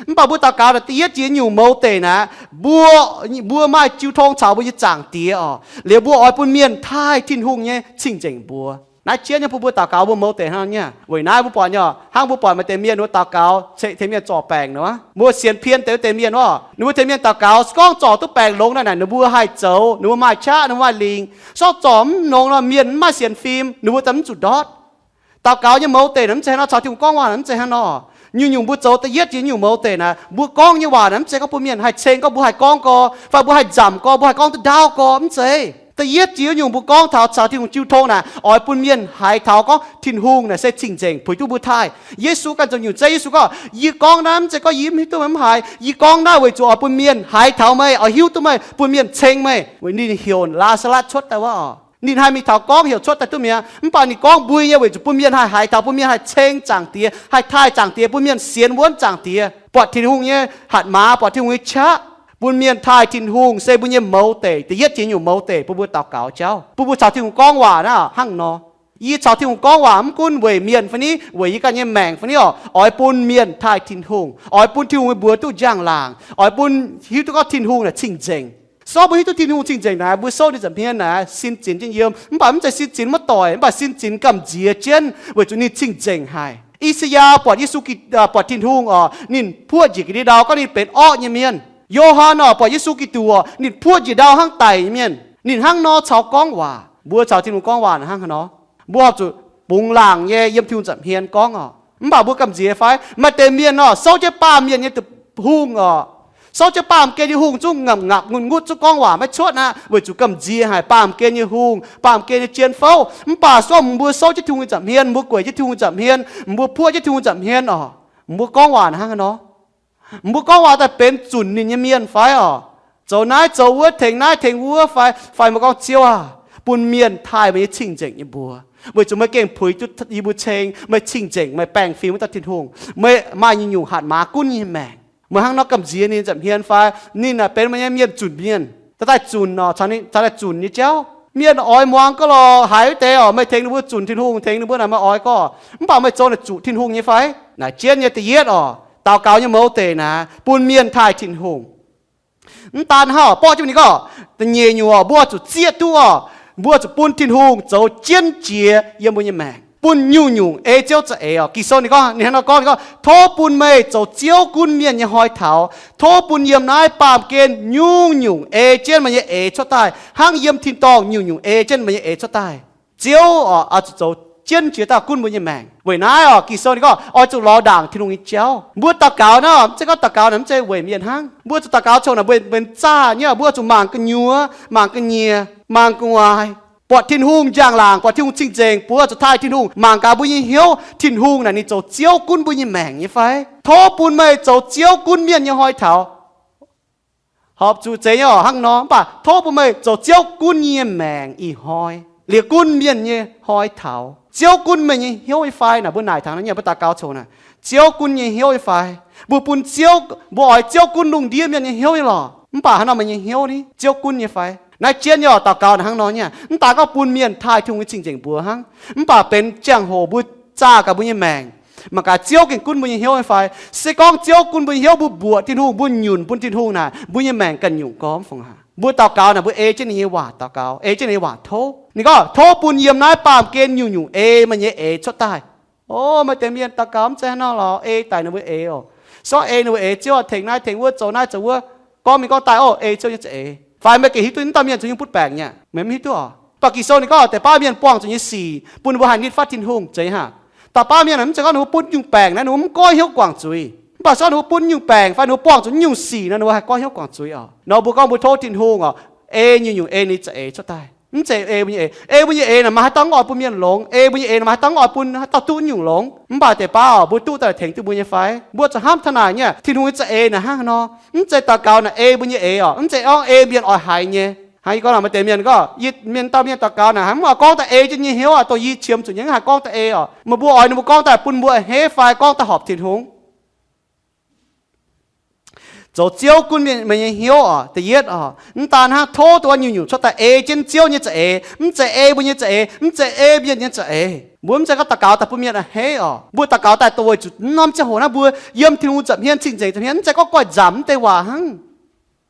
Mv baac mbuo daux gaux naaic da'yietv jiex nyungc mouz deic naaic, mbuo, mbuo maaih jiu tong caux mbuo nyei Zaangc Diex oc. Liuz mbuo oix bun mienh taaih Tin-Hungh nyei cing-nzengc mbuox. Naaiv jienv nyei bun mbuo daux gaux mbuo mouz deic hnangv nyei. Weic naaiv mbuo buatc nyei, hnangv mbuo buatc maaih deix mienh wuov daux gaux ceix tengx mienh zorc baengc nor, mbuo sienx pien deix wuov deix mienh oc, ninh mbuo tengx mienh daux gaux, se gorngv zorc duqv baengc longx naaic, ninh mbuo haih zoux, ninh mbuo maaih qaqv, ninh mbuo maaih lingc. Se gorngv zorc mv longx nor, mienh mv maaih sienx fim, ninh mbuo daaih mv zuqc ndortv. Daux gaux nyei mouz deic naaic mv zeiz hnangv nor, caux Tin-Hungh gorngv waac naaic mv zeiz hnangv nor. Nyungc-nyungc mbuo zoux da'yietv jiex nyungc mouz deic naaic, mbuo gorngv nyei waac naaic mv zeiz gorngv bun mienh haih ceng gorngv mbuo haih gorngv gorx, fai mbuo haih nzamc gorx, mbuo haih gorngv duqv ndaauv gorx, mv zeiz. Da'yietv jiex nyungc mbuo gorngv taux, caux Tin-Hungh jiu tong naaic, oix bun mienh haiz taux gorngv Tin-Hungh naaic se cing-nzengc puix duqv mbuo taaih. Yesu ganh zoux nyungc zeiv, Yesu gorngv, yie gorngv naaiv mv zeiz gorngv yie mv hiuv duqv meih mv haiz. Yie gorngv naaiv weic zuqc oix bun mienh haiz taux meih, oix hiuv duqv meih, bun mienh ceng meih. Weic ninh heuc Laa^saa^latv cuotv daaih wuov oc. Ninh haih mingh taux gorngv heuc cuotv daaih duqv mi'aqv. Mv baac ninh gorngv mbuo nyei weic zuqc bun mienh haih haiz taux, bun mienh haih ceng Zaangc Diex, haih taaih Zaangc Diex, bun mienh sienx wuonv Zaangc Diex, buatc Tin-Hungh nyei hatc maaz, buatc Tin-Hungh nyei qaqv, bun mienh taaih Tin-Hungh se mbuo nyei mouz deic, da'yietv jiex nyungc mouz deic bun mbuo daux gaux jauv, bun mbuo caux Tin-Hungh gorngv waac naaiv hnangv nor. Yie caux Tin-Hungh gorngv waac mv gunv weic mienh fai niv, weic yie ganh nyei maengc fai niv oc, oix bun mienh taaih Tin-Hungh, oix bun Tin-Hungh nyei mbuox duqv njang-laangc, oix bun hiuv duqv gorngv Tin-Hungh naaic cing-nzengc. Se gorngv mbuo hiuv duqv Tin-Hungh cing-nzengc naaic, mbuo souv ninh nza'hmien naaic sin zinx jienv yiem. Mv baac mv zeiz sin zinx maiv doic, mv baac sin zinx gamh nziex jienv weic zuqc ninh cing-nzengc haic. I^saa^yaa buatc Yesu, buatc Tin-Hungh oc, ninh puoqv njiec ga'ndiev ndau gorngv ninh benx orqv nyei mienh. Yo^han oc, buatc Yesu Giduc oc, ninh puoqv njiec ndau hnangv daic nyei mienh. Ninh hnangv nor caux gorngv waac. Mbuo caux Tin-Hungh gorngv waac naaic hnangv haaix nor? Mbuo horpc zuqc bungx laangc nyei yiem Tin-Hungh nza'hmien gorngv oc. Mv baac mbuo gamh nziex fai? Maaih deix mienh oc, souv jienv baamh mienh nyei hungh oc, souv jienv baamh gen nyei hungh zungv ngapc-ngapc ngun-ngutv zungv gorngv waac maiv cuotv aqv, weic zuqc gamh nziex haic baamh gen nyei hungh, baamh gen nyei jien fouv. Mv baac se gorngv mbuo souv jienv Tin-Hungh nyei nza'hmien, mbuo gueic jienv Tin-Hungh nza'hmien, mbuo puoqv jienv Tin-Hungh nza'hmien oc, mbuo gorngv waac naaic hnangv haaix nor? Mbuo gorngv waac daaih benx zunc ninh nyei mienh fai oc? Zoux naaiv zoux wuov, tengx naaiv tengx wuov fai? Fai mbuo gorngv, Ziouv aah! Bun mienh taaih meih nyei cing-nzengc nyei mbuox, weic zuqc meih gengh puix duqv yie mbuo ceng, meih cing-nzengc, meih baengh fim wuov dauh Tin-Hungh, meih maaih nyungc-nyungc hatc maaz gunv nyei maengc. Meih hnangv nor gamh nziex ninh nza'hmien fai? Ninh aah, benx meih nyei mienh zunc mienh, daaih zunc oc, caux daaih zunc nyei jauv. Mienh oix muangx gorx lorqc, haiz wuov deix oc, meih tengx ninh mbuo zunc Tin-Hungh, tengx ninh mbuo naaic meih oix gorx, mv baac meih zoux naaic zuqc Tin-Hungh nyei fai? Naaic jienv nyei da'yietv oc, daux gaux nyei mouz deic naaic, bun mienh taaih Tin-Hungh. Mv daan hnangv, borqv jienv ninh gorngv, da'nyeic nyungc oc, mbuo zuqc zieqv duqv oc, mbuo zuqc bun Tin-Hungh zoux jienv jiex yiem mbuo nyei maengc. bun nyungc-nyungc ei Ziouv za'eix oc. Ging-Sou ninh gorngv, ninh hnangv nor gorngv, ninh gorngv, tov bun meih zoux Ziouv gunv mienh nyei hnoi taux. Tov bun yiem naaiv baamh gen nyungc-nyungc ei jienv meih nyei eix cuotv daaih, hnangv yiem tin-dorngh nyungc-nyungc ei jienv meih nyei eix cuotv daaih. Ziouv oc, oix zuqc zoux jienv jiex daaih gunv mbuo nyei maengc. Weic naaiv oc, Ging-Sou ninh gorngv oix zuqc lorz ndaangc Tin-Hungh nyei jauv. Mbuo daux gaux naaiv, mv zeiz gorngv daux gaux naaic mv zeiz weic mienh hnangv. Mbuo zuqc daux gaux cong naaic mbuo benx zaah nyei, mbuo zuqc mangc gu'nyuoz, mangc ga'nyiec, mangc gu'nguaaic, buatc Tin-Hungh njang-laangc, buatc Tin-Hungh cing-nzengc, mbuo zuqc taaih Tin-Hungh, mangc gaax mbuo nyei hnyouv, Tin-Hungh naaic ninh zoux Ziouv gunv mbuo nyei maengc nyei fai? Tov bun meih zoux Ziouv gunv mienh nyei hnoi taux. Horpc zuqc zeiz nyei oc, hnangv nor, mv baac tov bun meih zoux Ziouv gunv nyei maengc ih hnoi, liuz gunv mienh nyei hnoi taux. Ziouv gunv meih nyei hnyouv nyei fai? Naaic mbuo naaic taux naaiv nyei, mbuo daux gaux cong naaic, Ziouv gunv nyei hnyouv nyei fai? Mbuo bun Ziouv, mbuo oix Ziouv gunv lungh ndiev mienh nyei hnyouv nyei lorqc. Mv baac hnangv nor meih nyei hnyouv ni, Ziouv gunv nyei fai? Naaiv jienv nyei oc, daux gaux naaic hnangv nor nyei. Mv daaih gorngv bun mienh taaih Tin-Hungh nyei cing-nzengc mbuox hnangv, mv baac benx ziangh hoc mbuo zaah gaax mbuo nyei maengc, mangc gaax Ziouv gengh gunv mbuo nyei hnyouv nyei fai. Se gorngv Ziouv gunv mbuo nyei hnyouv, mbuo mbuoqc Tin-Hungh, mbuo nyunc bun Tin-Hungh naaic, mbuo nyei maengc ganh nyungc gormx fongc haic. Mbuo daux gaux naaic, mbuo ei jienv ninh nyei waac daux gaux, ei jienv ninh nyei waac tov. Ninh gorngv, tov bun yiem naaiv baamh gen nyungc-nyungc ei meih nyei eix cuotv daaih. O, maaih deix mienh daux gaux mv zeiz hnangv nor lorqc, ei daic ninh mbuo eix oc. Sortv ei ninh mbuo eix, Ziouv aah, tengx naaiv tengx wuov, zoux naaiv zoux wuov. Gorngv mingh gorngv daaih, o, ei Ziouv nyei za'eix. Fai meih gengh hiuv duqv naaiv dauh mienh zuqc nyungc butv baengc nyei? Meih mv hiuv duqv oc. Mv baac Ging-Sou ninh gorngv deix baav mienh buangh zuqc nyei sic bun ninh mbuo haih nitv fatv Tin-Hungh zeiz hnangv. Da'baav mienh mv zeiz gorngv ninh mbuo butv nyungc baengc naaiv ninh mbuo mv goiv hnyouv guangc zuiz. Mv baac se gorngv ninh mbuo butv nyungc baengc fai ninh mbuo buangh zuqc nyungc sic nor, ninh mbuo haih goiv hnyouv guangc zuiz oc. Nor mbuo gorngv mbuo tov Tin-Hungh oc, ei nyungc-nyungc ei ninh za'eix cuotv daaih. Mv zeiz ei mbuo nyei eix. Ei mbuo nyei eix naaic maaih haaix dauh mv oix bun mienh longx? Ei mbuo nyei eix naaic maaih haaix dauh mv oix bun haaix dauh duqv nyungc longx? Mv baac deix baav oc, mbuo duqv daaih tengx duqv mbuo nyei fai? Mbuo zuqc hnamv taux naaic nyei, Tin-Hungh nyei za'eix naaic hnangv haaix nor. Mv zeiz daux gaux naaic ei mbuo nyei eix oc. Mv zeiz gorngv ei mienh oix haiz nyei. Hnangv yie gorngv naaic maaih deix mienh gorngv, yie mienh dauh mienh daux gaux naaic hnangv mv oix gorngv daaih ei jienv nyei hnyouv oc, dongh yie qiemx zuqc nyei mv haih gorngv daaih ei oc. Meih mbuo oix ninh mbuo gorngv daaih bun mbuo a'hneiv fai gorngv daaih horpc Tin-Hungh? Zoux Ziouv gunv meih nyei hnyouv oc. Da'yietv oc, mv daan hnangv tov dongh wuov nyungc-nyungc cuotv daaih ei jienv Ziouv nyei za'eix, mv zeiz ei mbuo nyei za'eix, mv zeiz ei mienh nyei za'eix. Mbuo mv zeiz gorngv daux gaux daaih bun mienh a'hneiv oc. Mbuo daux gaux daaih dongh weic zuqc norm ziangh hoc naaiv mbuo yiem Tin-Hungh nza'hmien cing-nzengc nza'hmien, mv zeiz gorngv goiv nzamc mv deix waac hnangv.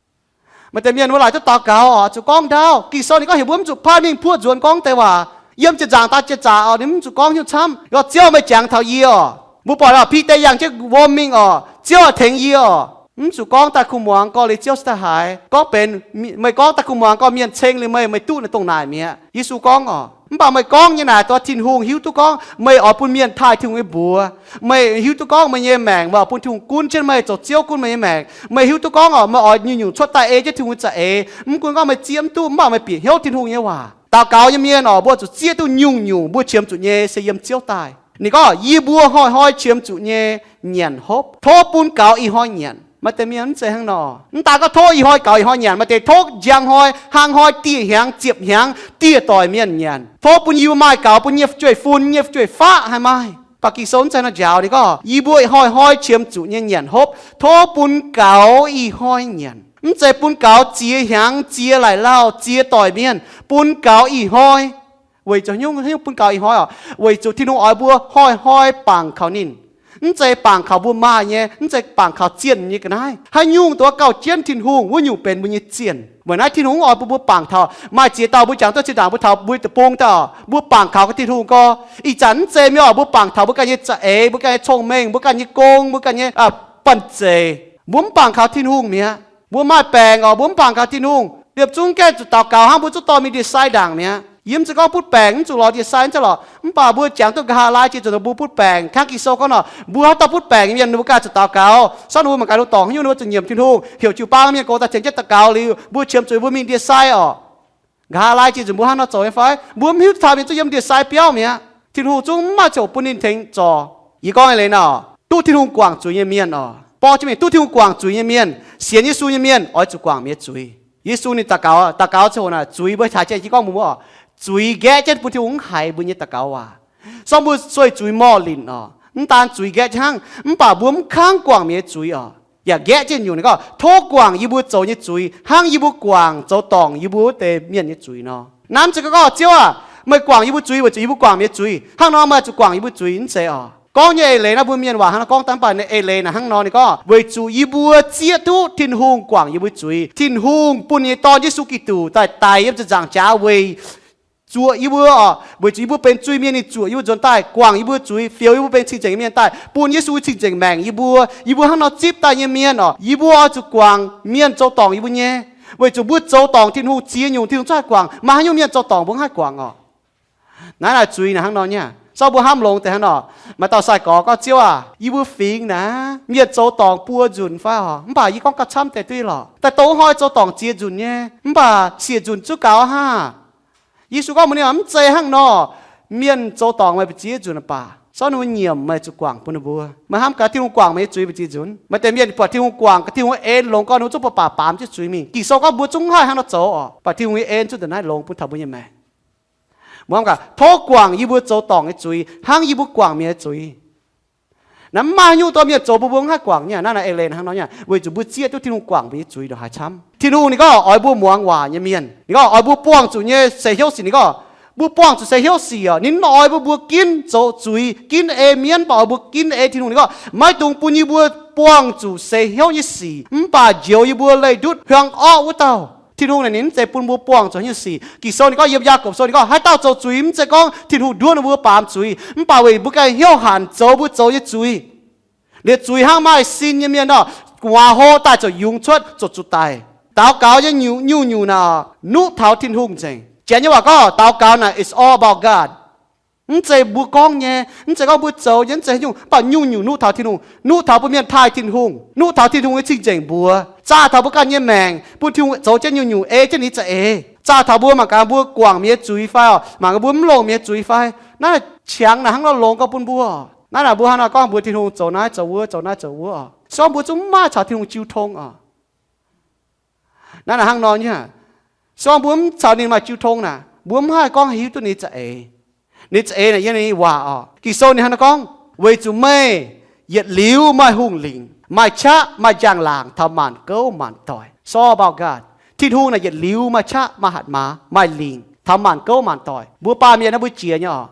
Maaih deix mienh mbuo laaic duqv daux gaux oc, zuqc gorngv ndaauv. Ging-Sou ninh gorngv heuc mbuo mv zuqc paaiv mingh puoqv nzuonx gorngv deix waac. Yiem ziepc nzaangc daaih ziepc nzaangc oc, ninh mv zuqc gorngv hnyouv camv. Gorngv, Ziouv, meih jangx taux yie oc. Mbuo buatc oc, Bide yangh jienv wuom mingh oc, Ziouv aah, tengx yie oc. Mv zuqc gorngv daaih kuh muangx gorx, liuz Ziouv cingx daaih haiz. Gorngv benx, meih gorngv daaih kuh muangx gorx, mienh ceng liuz meih, meih duqv naaiv dongh naaic mi'aqv. Yesu gorngv oc, mv baac meih gorngv nyei naaic dongh Tin-Hungh hiuv duqv gorngv meih oix bun mienh taaih Tin-Hungh nyei mbuox. Meih hiuv duqv gorngv meih nyei maengc meih oix bun Tin-Hungh gunv jienv meih, zoux Ziouv gunv meih nyei maengc. Meih hiuv duqv gorngv oc, meih oix nyungc-nyungc cuotv daaih ei jienv Tin-Hungh nyei za'eix. Mv gunv gorngv meih zieqv mv duqv, mv baac meih bieqc hnyouv Tin-Hungh nyei waac. Daux gaux nyei mienh oc, mbuo zuqc zieqv duqv nyungc-nyungc mbuo qiemx zuqc nyei se yiem Ziouv daaih. Ninh gorngv, yie mbuo hnoi-hnoi qiemx zuqc nyei nyanc hopv, tov bun gaux ih hnoi nyanc. Maaih deix mienh mv zeiz hnangv nor. Mv daan gorngv tov ih hnoi gaux ih hnoi nyanc, maaih deix tov njang hnoi, hnangv hnoi, dieh hnyangx, ziepc hnyangx, dieh doic mienh nyanc. Tov bun yie mbuo maaih gaux, bun nyei fu'jueiv-fun, nyei fu'jueiv-faqv haih maaih. Mv baac Ging-Sou mv zeiz nor njaaux. Ninh gorngv, yie mbuo hnoi-hnoi qiemx zuqc nyei nyanc hopv, tov bun gaux ih hnoi nyanc. Mv zeiz bun gaux ziex hnyangx, ziex laaic lauh, ziex doic mienh, bun gaux ih hnoi. Weic zuqc haaix nyungc bun gaux ih hnoi oc? Weic zuqc Tin-Hungh oix mbuo hnoi-hnoi bangc kaux ninh. Mv zeiz bangc kaux mbuo maaih nyei, mv zeiz bangc kaux zienh nyei ga'naaiv. Haaix nyungc dongh gauh jienv Tin-Hungh, wuov nyungc benx mbuo nyei zienh. Weic naaiv Tin-Hungh mv oix bun mbuo bangc taux maaih ziex dauh mbuo jangx duqv zinh ndaangc mbuo taux mbuo deic-bung daaih oc, mbuo bangc kaux ganh Tin-Hungh gorx. Ih zanc mv zeiz mienh oc, mbuo bangc taux mbuo ganh nyei za'eix, mbuo ganh nyei cong-mengh, mbuo ganh nyei gong, mbuo ganh nyei banh zeic. Mbuo mv bangc kaux Tin-Hungh mi'aqv. Mbuo maaih baengc oc, mbuo mv bangc kaux Tin-Hungh. Liepc zungv gaengh zuqc daux gaux hnangv, mbuo zuqv dorh mingh ndie-sai ndaangc mi'aqv. Yie mv zeiz gorngv butv baengc mv zuqc lorz ndie-sai mv zeiz lorqc. Mv baac mbuo jangx duqv nqa'haav laai jiex zuqc mbuo butv baengc, hnangv Ging-Sou gorngv nor, mbuo haaix dauh butv baengc nyei mienh mbuo ganh zuqc daux gaux. Sortv ninh mbuo mangc gaax, ninh mbuo dorngc haaix nyungc ninh mbuo zuqc nyiemc Tin-Hungh, heuc jiu-baang mienh gox daaih tengx jienv daux gaux liuz, mbuo qiemx zuqc mbuo mingh ndie-sai oc. Nqa'haav laai jiex zuqc mbuo hnangv nor zoux nyei fai? Mbuo mv hiuv duqv taux mienh zungv yiem ndie-sai biauv mi'aqv. Tin-Hungh zungv mv maaih ziangh hoc bun ninh tengx zorc. Yie gorngv eix leiz nor, duqv Tin-Hungh guangc zuiz nyei mienh oc, borqv jienv mingh duqv Tin-Hungh guangc zuiz nyei mienh, sienx Yesu nyei mienh oix zuqc guangc mienh zuiz. Yesu ninh daux gaux, daux gaux ziangh hoc naaic zuiz mbuo haaix jiex gorngv mbuo mv oc, zuiz nqaeqv jienv bun Tin-Hungh mv haiz mbuo nyei daux gaux waac. Sortv mbuo sueih zuiz morh linc oc, mv daan zuiz nqaeqv jienv hnangv, mv baac mbuo mv kangv guangc mienh nyei zuiz oc. Yaac nqaeqv jienv nyungc ninh gorngv, tov guangc yie mbuo zoux nyei zuiz hnangv yie mbuo guangc zoux dorngc yie mbuo wuov deix mienh nyei zuiz nor. Naaiv mv zeiz gorngv, Ziouv aah, meih guangc yie mbuo zuiz weic zuqc yie mbuo guangc mienh nyei zuiz, hnangv nor meih zuqc guangc yie mbuo zuiz, mv zeiz oc. Gorngv nyei eix leiz naaiv mbuo mienh waac hnangv nor gorngv, mv baac eix leiz naaic hnangv nor ninh gorngv, weic zuqc yie mbuo zieqv duqv Tin-Hungh guangc yie mbuo zuiz. Tin-Hungh bun nyei Dorn Yesu Giduc daaih daic yiem ziepc nzaangc jaax weic zuoqc yie mbuo oc, weic zuqc yie mbuo benx zuiz-mienh, ninh zuoqc yie mbuo nzuonx daaih, guangc yie mbuo zuiz, fioux yih mbuo benx cing-nzengc nyei mienh daaih, bun Yesu cing-nzengc maengc yie mbuo. Yie mbuo hnangv nor zipv daaih nyei mienh oc, yie mbuo oix zuqc guangc mienh zoux dorngc yie mbuo nyei, weic zuqc mbuo zoux dorngc Tin-Hungh, ziex nyungc Tin-Hungh zungv haih guangc, maaih haaix nyungc mienh zoux dorngc mbuo mv haih guangc oc. Naaiv naaic zuiz naaic hnangv nor nyei. Sorng mbuo hnamv longx deix hnangv nor, maaih dauh sai-gorx gorngv, Ziouv aac, yie mbuo fingx naaic mienh zoux dorngc buo nzunc fai oc, mv baac yie gorngv gauh camv deix duqv lorqc, daaih dongh hnoi zoux dorngc ziex nzunc nyei, mv baac siec nzunc zungv gaux aqv. Yesu gorngv mbuox ninh, Mv zeiz hnangv nor. Mienh zoux dorngc meih mbu'ziex nzunc baac sorng ninh mbuo nyiemc meih zuqc guangc bun ninh mbuo. Meih hnamv gaax Tin-Hungh guangc meih nyei zuiz mbu'ziex nzunc. Maaih deix mienh buatc Tin-Hungh guangc, Tin-Hungh en longx gorngv ninh mbuo zungv baac baac baamz jienv zuiz mingh. Ging-Sou gorngv mbuo zungv mv haih hnangv nor zoux oc, baac Tin-Hungh nyei en zungv da'naaiv longx bun taux mbuo nyei maengc. Mbuo hnamv gaax, tov guangc yie mbuo zoux dorngc nyei zuiz hnangv yie mbuo guangc mienh nyei zuiz. Naaiv mv maaih haaix nyungc dorh mienh zoux bun mbuo mv haih guangc nyei. Naaiv naaic eix leiz hnangv nor nyei, weic zuqc mbuo zieqv duqv Tin-Hungh guangc mbuo nyei zuiz ndongc haaix camv. Tin-Hungh ninh gorngv oix mbuo muangx waac nyei mienh. Ninh gorngv oix mbuo buangh zuqc nyei seix hnyouv sic. Ninh gorngv mbuo buangh zuqc seix hnyouv sic oc, ninh mv oix bun mbuo ginv zoux zuiz, ginv ei mienv, mv baac oix mbuo ginv ei Tin-Hungh. Ninh gorngv maiv dungx bun yie mbuo buangh zuqc seix hnyouv nyei sic, mv baac njoux yie mbuo leih ndutv hiuang orqv wuov dauh. Tin-Hungh naaic ninh mv zeiz bun mbuo buangh zuqc haaix nyungc sic. Ging-Sou ninh gorngv, yiem Yaagorpc Sou ninh gorngv, haaix dauh zoux zuiz mv zeiz gorngv Tin-Hungh nduov ninh mbuo baamz zuiz, mv baac weic mbuo ganh hnyouv hanc zoux mbuo zoux nyei zuiz. Liuz zuiz hnangv maaih sin nyei mienh nor, gu'nguaaz hlo daaih ziouc yungz cuotv, ziouc zuqc daic. Daux gaux nyei nyungc-nyungc naaic nuqv taux Tin-Hungh nzengc. Janx nyei waac gorngv, daux gaux naaic it's all about God. Mv zeiz mbuo gorngv nyei, mv zeiz gorngv mbuo zoux nyei, mv zeiz haaix nyungc, mv baac nyungc-nyungc nuqv taux Tin-Hungh, nuqv taux bun mienh taaih Tin-Hungh, nuqv taux Tin-Hungh nyei cing-nzengc mbuox, zaah taux mbuo ganh nyei maengc bun Tin-Hungh zoux jienv nyungc-nyungc ei jienv ninh za'eix, zaah taux mbuo mangc gaax mbuo guangc mienh nyei zuiz fai oc, mangc gaax mbuo mv longc mienh nyei zuiz fai. Naaiv qangx naaic hnangv nor longx gorx bun mbuo. Naaiv naaic mbuo hnangv nor gorngv mbuo Tin-Hungh zoux naaiv zoux wuov, zoux naaiv zoux wuov oc, se gorngv mbuo zungv mv maaih caux Tin-Hungh jiu tong oc. Naaiv naaic hnangv nor nyei, se gorngv mbuo mv caux ninh maaih jiu tong naaic, mbuo mv haih gorngv hiuv duqv ninh za'eix. Ninh za'eix naaic yiem ninh nyei waac oc. Ging-Sou ninh hnangv nor gorngv, weic zuqc meih yietc liuz maaih hungh lingc, maaih qaqv, maaih njang-laangc taux maanc gouv maanc doic. It's all about God. Tin-Hungh naaic yietc liuz maaih qaqv, maaih hatc maaz, maaih lingc taux maanc gouv maanc doic. Mbuo baamh mienh naaiv mbuo jiex nyei oc.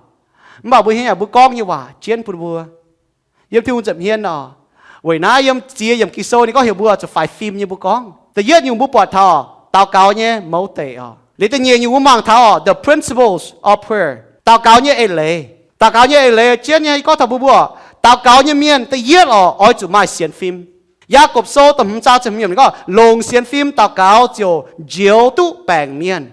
Mv baac mbuo hiuv nyei, mbuo gorngv nyei waac jienv bun mbuo. Yiem Tin-Hungh nza'hmien oc. Weic naaiv yiem ziex yiemc Ging-Sou ninh gorngv heuc mbuo zuqc faix fim nyei mbuo gorngv. Da'yietv nyungc mbuo buatc taux daux gaux nyei mouz deic oc. Liuz da'nyeic nyungc mbuo mangc taux the principles of prayer, daux gaux nyei eix leiz. Daux gaux nyei eix leiz jienv nyei gorngv taux mbuo, mbuo daux gaux nyei mienh da'yietv oc, oix zuqc maaih sienx fim. Yaagorpc Sou da'hmz zaang ziepc hmz yiemc ninh gorngv, longc sienx fim daux gaux ziouc njoux duqv baengc mienh.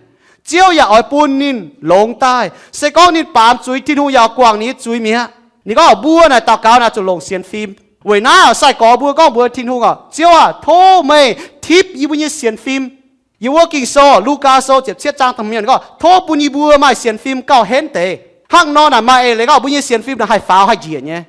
Ziouv yaac oix bun ninh longx daaih. Se gorngv ninh baamz zuiz, Tin-Hungh yaac guangc ninh nyei zuiz mi'aqv. Ninh gorngv mbuo naaic daux gaux naaic zuqc longc sienx fim. Weic naaiv oc, sai-gorx mbuo gorngv mbuox Tin-Hungh oc, Ziouv aac, tov meih tipv yie mbuo nyei sienx fim. Yiem wuov Ging-Sou, Lugaa Sou ziepc cietv zaang da'hmz yiemc ninh gorngv, tov bun yie mbuo maaih sienx fim gauh henv deix. Hnangv nor naaic maaih eix leiz gorngv mbuo nyei sienx fim naaic haih faaux haih njiec nyei.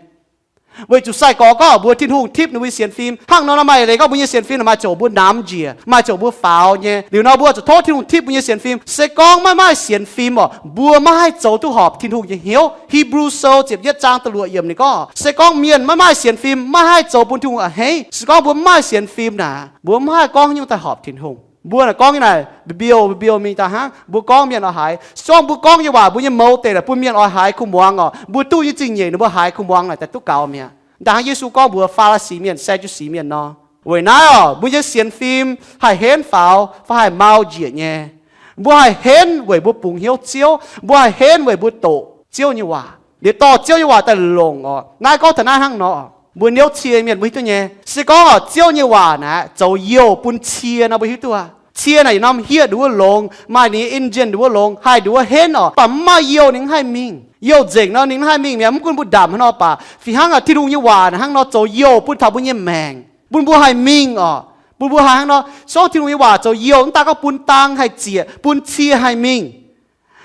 Weic zuqc sai-gorx gorngv mbuox Tin-Hungh tipv ninh mbuo nyei sienx fim. Hnangv nor naaic maaih eix leiz gorngv mbuo nyei sienx fim naaic maaih ziouc mbuo namx njiec, maaih ziouc mbuo faaux nyei. Liuz nor mbuo zuqc tov Tin-Hungh tipv mbuo nyei sienx fim. Se gorngv maiv maaih sienx fim oc, mbuo maiv haih zoux duqv horpc Tin-Hungh nyei hnyouv. Hebrew Sou ziepc yietv zaang da'luoqc yiemc ninh gorngv, se gorngv mienh maiv maaih sienx fim, maiv haih zoux bun Tin-Hungh a'hneiv. Se gorngv mbuo mv maaih sienx fim naaic, mbuo mv haih gorngv nyungc daaih horpc Tin-Hungh. Mbuo naaic gorngv nyei naaic mbiouh mbiouh mingh daaih hnangv, mbuo gorngv mienh oix haiz. Se gorngv mbuo gorngv nyei waac, mbuo nyei mouz deic naaic bun mienh oix haiz kuh muangx oc, mbuo duqv nyei zingh nyeic ninh mbuo haiz kuh muangx naaic daaih duqv gaux mi'aqv. Da'hnangv Yesu gorngv mbuox Faa^li^si mienh, Saa^ndu^si mienh nor. Weic naaiv oc, mbuo nyei sienx fim haih henv faaux fai haih mau njiec nyei. Mbuo haih henv weic mbuo bungx hnyouv Ziouv. Mbuo haih henv weic mbuo doqc Ziouv nyei waac, liuz dorh Ziouv nyei waac daaih longc oc. Naaiv gorngv taux naaiv hnangv nor, mbuo niouv cie mienh mbuo hiuv duqv nyei. Se gorngv oc, Ziouv nyei waac naaic zoux youh bun cie nor mbuo hiuv duqv aqv. Cie naaic yietc norm hiev nduov longx, maaih ninh nyei engine nduov longx, haih nduov henv oc, mv baac mv maaih youh ninh mv haih mingh. Youh nzengc nor ninh mv haih mingh mi'aqv. Mv gunv mbuo ndamc haaix nor baac, fih hnangv a'hneiv Tin-Hungh nyei waac naaic hnangv nor zoux youh bun taux mbuo nyei maengc, bun mbuo haih mingh oc, bun mbuo haih hnangv nor. Se gorngv Tin-Hungh nyei waac zoux youh mv daaih gorngv bun dang haih zieqc, bun cie haih mingh.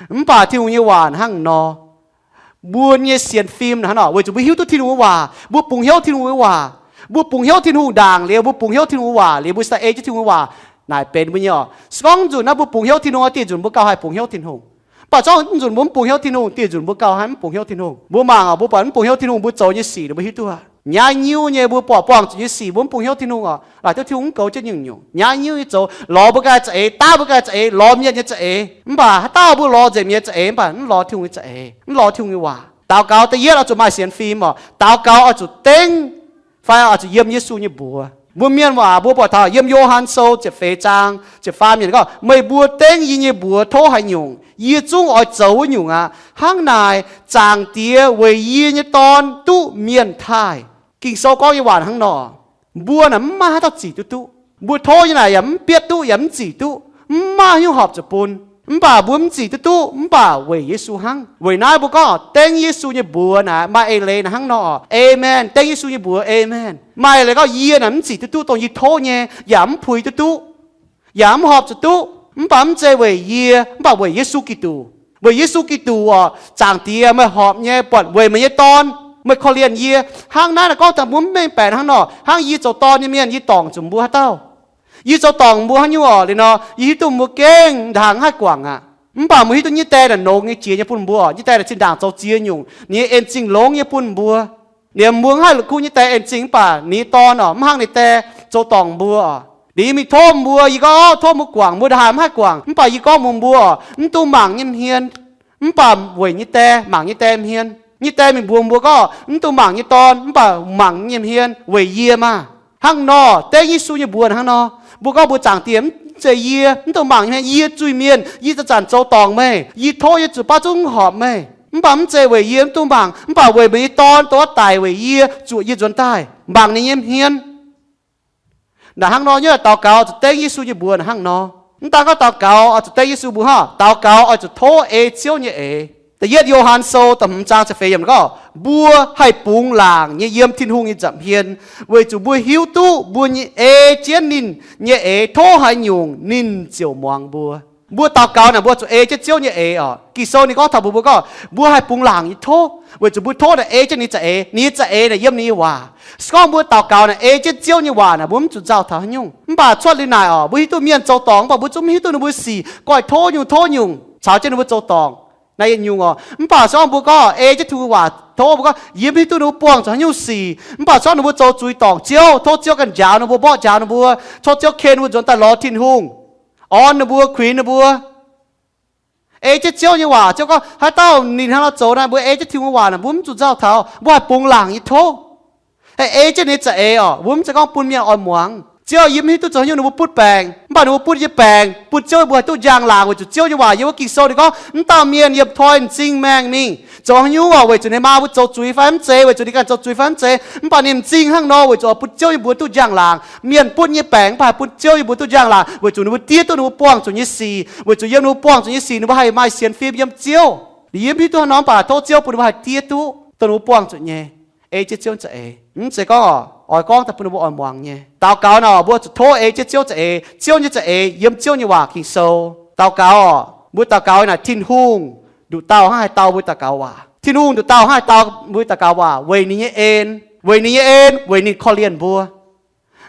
Mv baac Tin-Hungh nyei waac hnangv nor, mbuo nyei sienx fim hnangv nor, weic zuqc mbuo hiuv duqv Tin-Hungh nyei waac, mbuo bungx hnyouv Tin-Hungh nyei waac, mbuo bungx hnyouv Tin-Hungh ndaangc liuz, mbuo bungx hnyouv Tin-Hungh nyei waac liuz, mbuo sai ei jienv Tin-Hungh nyei waac naaic benx mbuo nyei oc. Se gorngv zuqc naaiv mbuo bungx hnyouv Tin-Hungh, dieh nzunc mbuo gauh haih bungx hnyouv Tin-Hungh. Mv baac se gorngv nzunc mbuo mv bungx hnyouv Tin-Hungh, dieh nzunc mbuo gauh haih mv bungx hnyouv Tin-Hungh. Mbuo mangc oc, mbuo buatc mv bungx hnyouv Tin-Hungh mbuo zoux nyei sic, mbuo hiuv duqv aqv. Nyaiv nyiuv nyei mbuo buatc buangh zuqc nyei sic, mbuo mv bungx hnyouv Tin-Hungh oc, laaic duqv Tin-Hungh mv goux jienv nyungc-nyungc. Nyaiv nyiuv nyei zoux, lorz mbuo ganh za'eix, daav mbuo ganh za'eix, lorz mienh nyei za'eix. Mv baac haaix dauh mbuo lorz nzengc mienh nyei za'eix, mv baac mv lorz Tin-Hungh nyei za'eix, mv lorz Tin-Hungh nyei waac. Daux gaux da'yietv oix zuqc maaih sienx fim oc. Daux gaux oix zuqc dengv fai oix zuqc yiem Yesu nyei mbuox. Mbuo mienh waac mbuo buatc taux yiem Yo^han Sou ziepc feix zaang ziepc faam yiemc gorngv, meih mbuo dengv yie nyei mbuox tov haaix nyungc, yie zungv oix zoux wuov nyungc aqv. Hnangv naaic, Zaangc Diex weic yie nyei Dorn duqv mienh taaih. Ging-Sou gorngv nyei waac hnangv nor, mbuo naaic mv maaih haaix dauh zic duqv duqv. Mbuo tov nyei naaic yaac mv bietv duqv, yaac mv zic duqv, mv maaih haaix nyungc horpc zuqc bun. Mv baac mbuo mv zic duqv duqv, mv baac weic Yesu hnangv. Weic naaiv mbuo gorngv dengv Yesu nyei mbuox naaic maaih eix leiz naaic hnangv nor, aamen. Dengv Yesu nyei mbuox, aamen. Maaih leiz gorngv yie naaic mv zic duqv duqv dongh yie tov nyei, yaac mv puix duqv duqv, yaac mv horpc zuqc duqv. Mv baac mv zeiz weic yie, mv baac weic Yesu Giduc. Weic Yesu Giduc oc, Zaangc Diex meih horpc nyei buatc weic meih nyei Dorn, meih korv-lienh yie. Hnangv naaiv naaic gorngv dangh mbuo mv mengh baeqc hnangv nor, hnangv yie zoux dorn nyei mienh, yie dorngc zuqc mbuo haaix dauh? Yie zoux dorngc mbuo haaix nyungc oc? Liuz nor yie hiuv duqv mbuo gengh ndaangc haih guangc aqv. Mv baac mbuo hiuv duqv nyei die naaic nongx nyei jiex nyei bun mbuo oc. Nyei die naaic zinh ndaangc zoux ziex nyungc, ninh nyei en-zingh longx nyei bun mbuo. Ninh mbuo haih la'kuqv nyei die en-zingh mv baac ninh nyei Dorn oc, mv hnangv ninh die zoux dorngc mbuo oc. Ninh mingh tov mbuo, yie gorngv, tov mbuo guangc, mbuo ndaangc mv haih guangc. Mv baac yie gorngv mbuox mbuo oc, mv dungx mangc nyei hmien, mv baac weic nyei die, mangc nyei die hmien. Nyei die mingh mbuox mbuo gorngv, mv dungx mangc nyei Dorn, mv baac mangc nyei hmien weic yie maah. Hnangv nor, dengv Yesu nyei mbuox hnangv nor. Mbuo gorngv mbuox Zaangc Diex, mv zeiz yie, mv dungx mangc nyei hmien, yie zuiz-mienh, yie zanc-zanc zoux dorngc meih, yie tov yie zuqc baav zungv horpc meih. Mv baac mv zeiz weic yie mv dungx mangc, mv baac weic meih nyei Dorn dongh wuov daic weic yie, zuoqc yie nzuonx daaih mangc ninh nyei hmien. Naaic hnangv nor nyei daux gaux zuqc dengv Yesu nyei mbuox naaic hnangv nor. Mv daan gorngv daux gaux oix zuqc dengv Yesu mbuox hnangv, daux gaux oix zuqc tov ei Ziouv nyei eix. Da'yietv Yo^han Sou da'hmz zaang ziepc feix yiemc gorngv, mbuo haih bungx laangc nyei yiem Tin-Hungh nyei nza'hmien, weic zuqc mbuo hiuv duqv mbuo nyei ei jienv ninh nyei eix tov haaix nyungc, ninh ziouc muangx mbuo. Mbuo daux gaux naaic mbuo zuqc ei jienv Ziouv nyei eix oc. Ging-Sou ninh gorngv taux mbuox mbuo gorngv, mbuo haih bungx laangc nyei tov, weic zuqc mbuo tov naaic ei jienv ninh za'eix, ninh nyei za'eix naaic yiem ninh nyei waac. Se gorngv mbuo daux gaux naaic ei jienv Ziouv nyei waac naaic, mbuo mv zuqc nzauh taux haaix nyungc. Mv baac cuotv liuz naaic oc, mbuo hiuv duqv mienh zoux dorngc, mv baac mbuo zungv mv hiuv duqv ninh mbuo sic, goiv tov nyungc tov nyungc caux jienv ninh mbuo zoux dorngc. Naaiv yietc nyungc oc. Mv baac se gorngv mbuo gorngv ei jienv Tin-Hungh waac tov, mbuo gorngv yie mv hiuv duqv ninh mbuo buangh zuqc haaix nyungc sic. Mv baac se gorngv ninh mbuo zoux zuiz dorngc Ziouv, tov Ziouv ganh njaaux ninh mbuo, mborqv njaaux ninh mbuo, tov Ziouv ken ninh mbuo nzuonx daaih lorz Tin-Hungh, orn ninh mbuo, kuinx ninh mbuo. Ei jienv Ziouv nyei waac, Ziouv gorngv haaix dauh ninh hnangv nor zoux naaic, mbuo ei jienv Tin-Hungh waac naaic, mbuo mv zuqc nzauh taux, mbuo haih bungx laangc nyei tov. Haih ei jienv ninh za'eix oc. Mbuo mv zeiz gorngv bun mienh oix muangx. Ziouv, yie mv hiuv duqv zoux haaix nyungc ninh mbuo butv baengc, mv baac ninh mbuo butv yie baengc, bun Ziouv mbuo haih duqv njang-laangc weic zuqc Ziouv nyei waac yiem wuov Ging-Sou ninh gorngv, mv dauh mienh yiem toi m'zing maengh mingh zoux haaix nyungc oc, weic zuqc ninh maa mbuo zoux zuiz fai mv zeiz, weic zuqc ninh ganh zoux zuiz fai mv zeiz, mv baac ninh m'zing hnangv nor weic zuqc oix bun Ziouv yie mbuo duqv njang-laangc. Mienh butv nyei baengc mv baac haih bun Ziouv yie mbuo duqv njang-laangc weic zuqc ninh mbuo diev duqv ninh mbuo buangh zuqc nyei sic, weic zuqc yiem ninh mbuo buangh zuqc nyei sic ninh mbuo haih maaih sienx fim yiem Ziouv. Ninh yie mv hiuv duqv hnangv nor, mv baac tov Ziouv bun ninh mbuo haih diev duqv dongh ninh mbuo buangh zuqc nyei. Ei jienv Ziouv za'eix. Mv zeiz gorngv oix gorngv daaih bun ninh mbuo oix muangx nyei. Daux gaux naaic mbuo zuqc tov ei jienv Ziouv za'eix. Ziouv nyei za'eix yiem Ziouv nyei waac Ging-Sou. Daux gaux oc, mbuo daux gaux naaic Tin-Hungh nduqc dauh hnangv haih dau mbuo daux gaux waac. Tin-Hungh nduqc dauh hnangv haih dau mbuo daux gaux waac weic ninh nyei en, weic ninh nyei en, weic ninh korv-lienh mbuo.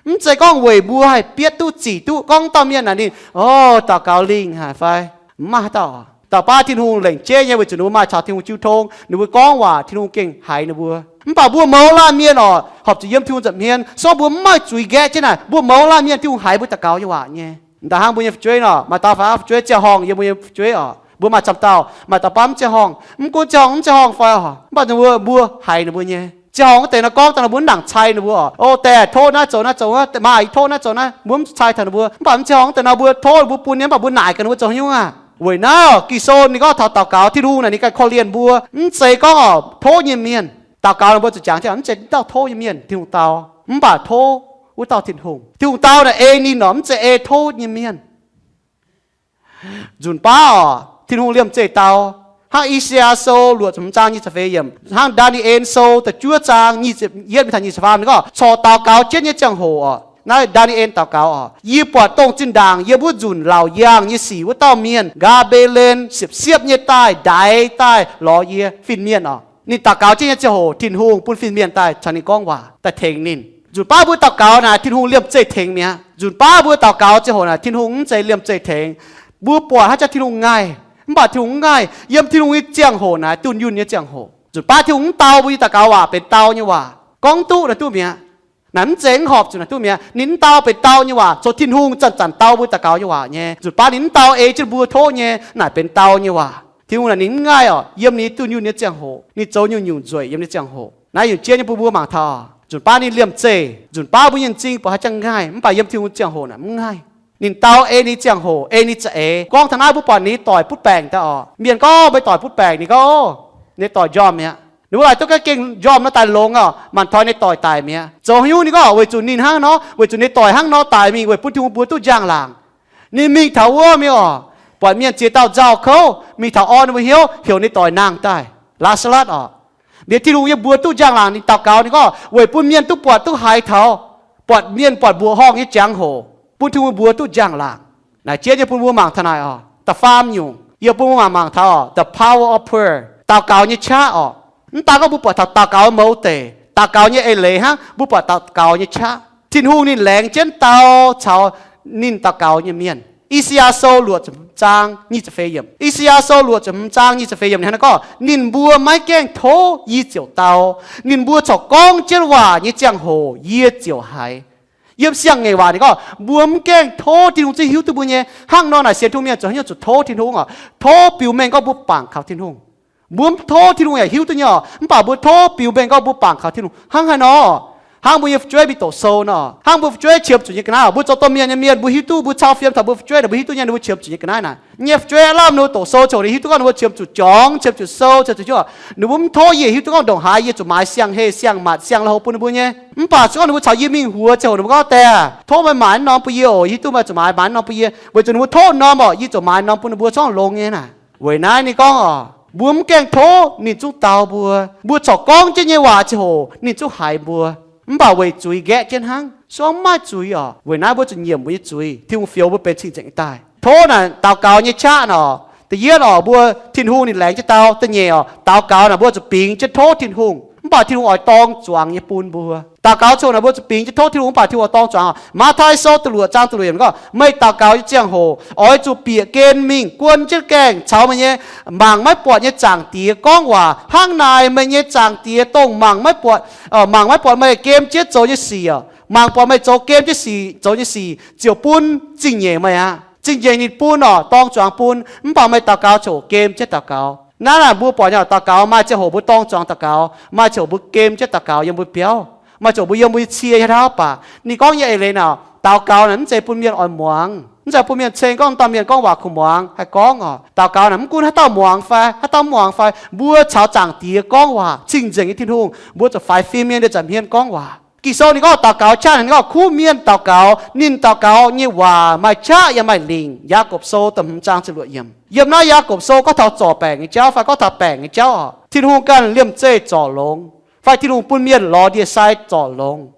Mv zeiz gorngv weic mbuo haih bietv duqv zic duqv gorngv dauh mienh naaic ninh, o, daux gaux lingh haic fai, mv maaih haaix dauh. Dauh baav Tin-Hungh lengc jeiv nyei weic zuqc ninh mbuo maaih caux Tin-Hungh jiu tong, ninh mbuo gorngv waac Tin-Hungh gengh haiz ninh mbuo. Mv baac mbuo mouz laanh mienh oc, horpc zuqc yiem Tin-Hungh nza'hmien, se gorngv mbuo mv maaih zuiz nqaeqv jienv naaic, mbuo mouz laanh mienh Tin-Hungh haiz mbuo daux gaux nyei waac nyei. Da'hnangv mbuo nyei fu'jueiv nor, maaih dauh fai fu'jueiv ziangh horngh yiem mbuo nyei fu'jueiv oc, mbuo maaih camv dauh, maaih dauh baav mv ziangh horngh, mv gunv ziangh horngh mv ziangh horngh fai oc, mv baac ninh mbuo, mbuo haiz ninh mbuo nyei. Ziangh horngh wuov deix nor gorngv daaih nor mbuo mv nangc cai ninh mbuo oc. O, deix tov naaiv zoux naaiv zoux wuov, maa yie tov naaiv zoux naaiv, mbuo mv cai taux ninh mbuo. Mv baac mv ziangh horngh wuov deix nor mbuo tov ninh mbuo bun nyei, mv baac mbuo naaic gaax ninh mbuo zoux haaix nyungc aqv. Weic naaiv oc, Ging-Sou ninh gorngv taux daux gaux Tin-Hungh naaic ninh ganh korv-lienh mbuo, mv zeiz gorngv oc tov nyei mienh. Daux gaux ninh mbuo zuqc jangx jienv mv zeiz dauh tov nyei mienh Tin-Hungh dau, mv baac tov wuov dauh Tin-Hungh. Tin-Hungh dau naaic ei ninh oc, mv zeiz ei tov nyei mienh. Nzunc baav oc, Tin-Hungh liemh zeih dau. Hnangv I^saa^yaa Sou luoqc ziepc hmz zaang nyic ziepc feix yiemc, hnangv Ndaa^ni^en Sou da'juov zaang nyic ziepc yietv mingh taux nyic ziepc faam ninh gorngv, corc daux gaux jienv nyei ziangh hoc oc. Naaiv Ndaa^ni^en daux gaux oc, yie buatc dongh zinh ndaangc yiem wuov nzunc laauc yaangh nyei sic wuov dauh mienh, Gaa^mbe^len, siepv-siepv nyei daaih ndaix daaih lorz yie, fin-mienh oc. Ninh daux gaux jienv nyei ziangh hoc Tin-Hungh bun fin-mienh daaih caux ninh gorngv waac daaih tengx ninh. Nzunc baav mbuo daux gaux naaic Tin-Hungh liemh zeih tengx mi'aqv. Nzunc baav mbuo daux gaux ziangh hoc naaic Tin-Hungh mv zeiz liemh zeih tengx. Mbuo buatc haaix jaax Tin-Hungh ngaih, mv baac Tin-Hungh mv ngaih. Yiem Tin-Hungh nyei ziangh hoc naaic dunh yunh nyei ziangh hoc. Nzunc baav Tin-Hungh mv dau mbuo nyei daux gaux waac benx dau nyei waac, gorngv duqv naaic duqv mi'aqv. Naaic mv zeiz mv horpc zuqc naaic duqv mi'aqv. Ninh mv dau benx dau nyei waac, zoux Tin-Hungh zanc-zanc dau mbuo daux gaux nyei waac nyei. Nzunc baav ninh mv dau ei jienv mbuo tov nyei naaic benx dau nyei waac. Tin-Hungh naaic ninh mv ngaih oc, yiem ninh dunh yunh nyei ziangh hoc, ninh zoux nyungc-nyungc nzueic yiem nyei ziangh hoc. Naaiv nyungc jien nyei bun mbuo mangc taux. Nzunc baav ninh liemh zeih, nzunc baav mbuo nyei m'zing buatc haaix jangx ngaih, mv baac yiem Tin-Hungh ziangh hoc naaic mv ngaih. Ninh dau ei ninh ziangh hoc, ei ninh za'eix. Gorngv taux naaiv mbuo buatc ninh doic butv baengc daaih orqc. Mienh gorngv meih doic butv baengc, ninh gorngv, ninh doic njormh mi'aqv. Ninh mbuo laaic duqv ga'gengh njormh nor daaih longx orqc, maanc toi ninh doic daic mi'aqv. Zoux haaix nyungc ninh gorngv weic zuqc ninh hnangv nor, weic zuqc ninh doic hnangv nor daic mingh weic bun Tin-Hungh mbuo duqv njang-laangc. Ninh mingh taux wuov mingh orqc, buatc mienh ziex dauh nzauh kouv, mingh taux orn ninh mbuo hnyouv, heuc ninh doic nangh daaih, Laa^saa^latv orqc. Liuz Tin-Hungh yiem mbuo duqv njang-laangc, ninh daux gaux ninh gorngv weic bun mienh duqv buatc duqv haiz taux, buatc mienh buatc mbuoqc horngh nyei jangx-hoc, bun Tin-Hungh mbuo duqv njang-laangc. Naaic jiex nyei bun mbuo mangc taux naaic orqc, da'faam nyungc, yie bun mbuo mangc mangc taux orqc, the power of prayer, daux gaux nyei qaqv orqc. Mv daan gorngv mbuo buatc taux daux gaux mouz deic, daux gaux nyei eix leiz hnangv, mbuo buatc daux gaux nyei qaqv. Tin-Hungh ninh laengz jienv dau caux ninh daux gaux nyei mienh. I^saa^yaa Sou luoqc ziepc hmz zaang nyic ziepc feix yiemc. I^saa^yaa Sou luoqc ziepc hmz zaang nyic ziepc feix yiemc hnangv naaiv gorngv, ninh mbuo maiv gaengh tov yie ziouc dau. Ninh mbuo corc gorngv jienv waac nyei ziangh hoc yie ziouc haiz. Yiem siang-ngaengc waac ninh gorngv mbuo mv gaengh tov Tin-Hungh zungv hiuv duqv mbuo nyei. Hnangv nor naaic sienx Tin-Hungh mienh zuqc haaix nyungc zuqc tov Tin-Hungh orqc? Tov biux mengh gorngv mbuo bangc kaux Tin-Hungh. Mbuo mv tov Tin-Hungh yaac hiuv duqv nyei orqc, mv baac mbuo tov biux mengh gorngv mbuo bangc kaux Tin-Hungh. Hnangv haaix nor? Hnangv mbuo nyei fu'jueiv mingh doqc sou nor, hnangv mbuo fu'jueiv qiemx zuqc nyei ga'naaiv, mbuo zoux domh mienh nyei mienh, mbuo hiuv duqv mbuo cau fiem taux mbuo fu'jueiv naaic, mbuo hiuv duqv nyei ninh mbuo qiemx zuqc nyei ga'naaiv naaic. Nyei fu'jueiv aav lamh ninh mbuo doqc sou ziouc ninh hiuv duqv gorngv ninh mbuo qiemx zuqc jorngx, qiemx zuqc sou, qiemx zuqc jiu. Ninh mbuo mv tov yie hiuv duqv gorngv ndongc haaix yie zuqc maaiz siang-heh siang-matc siang-lauh bun ninh mbuo nyei. Mv baac se gorngv ninh mbuo caux yie mingh huox ziangh hoc ninh mbuo gorngv, Diex, tov meih maaiz norm bun yie oc, hiuv duqv meih zuqc maaiz maaiz norm bun yie, weic zuqc ninh mbuo tov norm orqc, yie zuqc maaiz norm bun ninh mbuo corc longx nyei naaic. Weic naaiv ninh gorngv orqc, mbuo mv gaengh tov ninh zungv dau mbuo. Mbuo corc gorngv jienv nyei waac ziangh hoc ninh zungv haiz mbuo. Mv baac weic zuiz nqaeqv jienv hnangv, se gorngv mv maaih zuiz orqc, weic naaiv mbuo zuqc nyiemc mbuo nyei zuiz, Tin-Hungh fioux mbuo benx cing-nzengc nyei daaih. Tov naaic daux gaux nyei qaqv orqc. Da'yietv orqc, mbuo Tin-Hungh ninh laengz jienv dau. Da'nyeic orqc, daux gaux naaic mbuo zuqc bingx jienv tov Tin-Hungh, mv baac Tin-Hungh oix dorng zuangx nyei bun mbuo. Daux gaux ziangh hoc naaic mbuo zuqc bingx jienv tov Tin-Hungh, mv baac Tin-Hungh oix dorng zuangx orqc. Matv^taai Sou da'luoqc zaang da'luoqc yiemc gorngv, Meih daux gaux nyei ziangh hoc oix zuqc bieqc gen mingh guon jienv gaengh caux meih nyei mangc maiv buatc nyei Zaangc Diex gorngv waac. Hnangv naaic meih nyei Zaangc Diex, dongh mangc maiv buatc, mangc maiv buatc meih gem jienv zoux nyei sic, mangc buatc meih zoux gem jienv sic, zoux nyei sic, ziouc bun zingh nyeic meih aqv. Zingh nyeic ninh bun orqc, dorng zuangx bun, mv baac meih daux gaux ziouc gem jienv daux gaux. Naaiv naaic mbuo buatc nyei orqc, daux gaux maaih ziangh hoc mbuo dorng zuangx daux gaux, maaih ziangh hoc mbuo gem jienv daux gaux yiem mbuo biauv, maaih ziangh hoc mbuo yiem mbuo nyei cie nyei hnangv baac. Ninh gorngv nyei eix leiz naaic, daux gaux naaic mv zeiz bun mienh oix muangx, mv zeiz bun mienh ceng gorngv dauh mienh gorngv waac kuh muangx haih gorngv orqc. Daux gaux naaic mv gunv haaix dauh muangx fai haaix dauh mv muangx fai, mbuo caux Zaangc Diex gorngv waac, cing-nzengc nyei Tin-Hungh, mbuo zuqc faix fim nyei nza'hmien gorngv waac. Ging-Sou ninh gorngv daux gaux qaqv, ninh gorngv kuv mienh daux gaux, ninh daux gaux nyei waac maaih qaqv yaac maaih lingc. Yaagorpc Sou da'hmz zaang ziepc luoqc yiemc. Yiem naaiv Yaagorpc Sou gorngv taux zorc baengc nyei jauv fai gorngv taux baengc nyei jauv orqc, Tin-Hungh ganh liemh zeih zorc longx, fai Tin-Hungh bun mienh lorz ndie-sai zorc longx.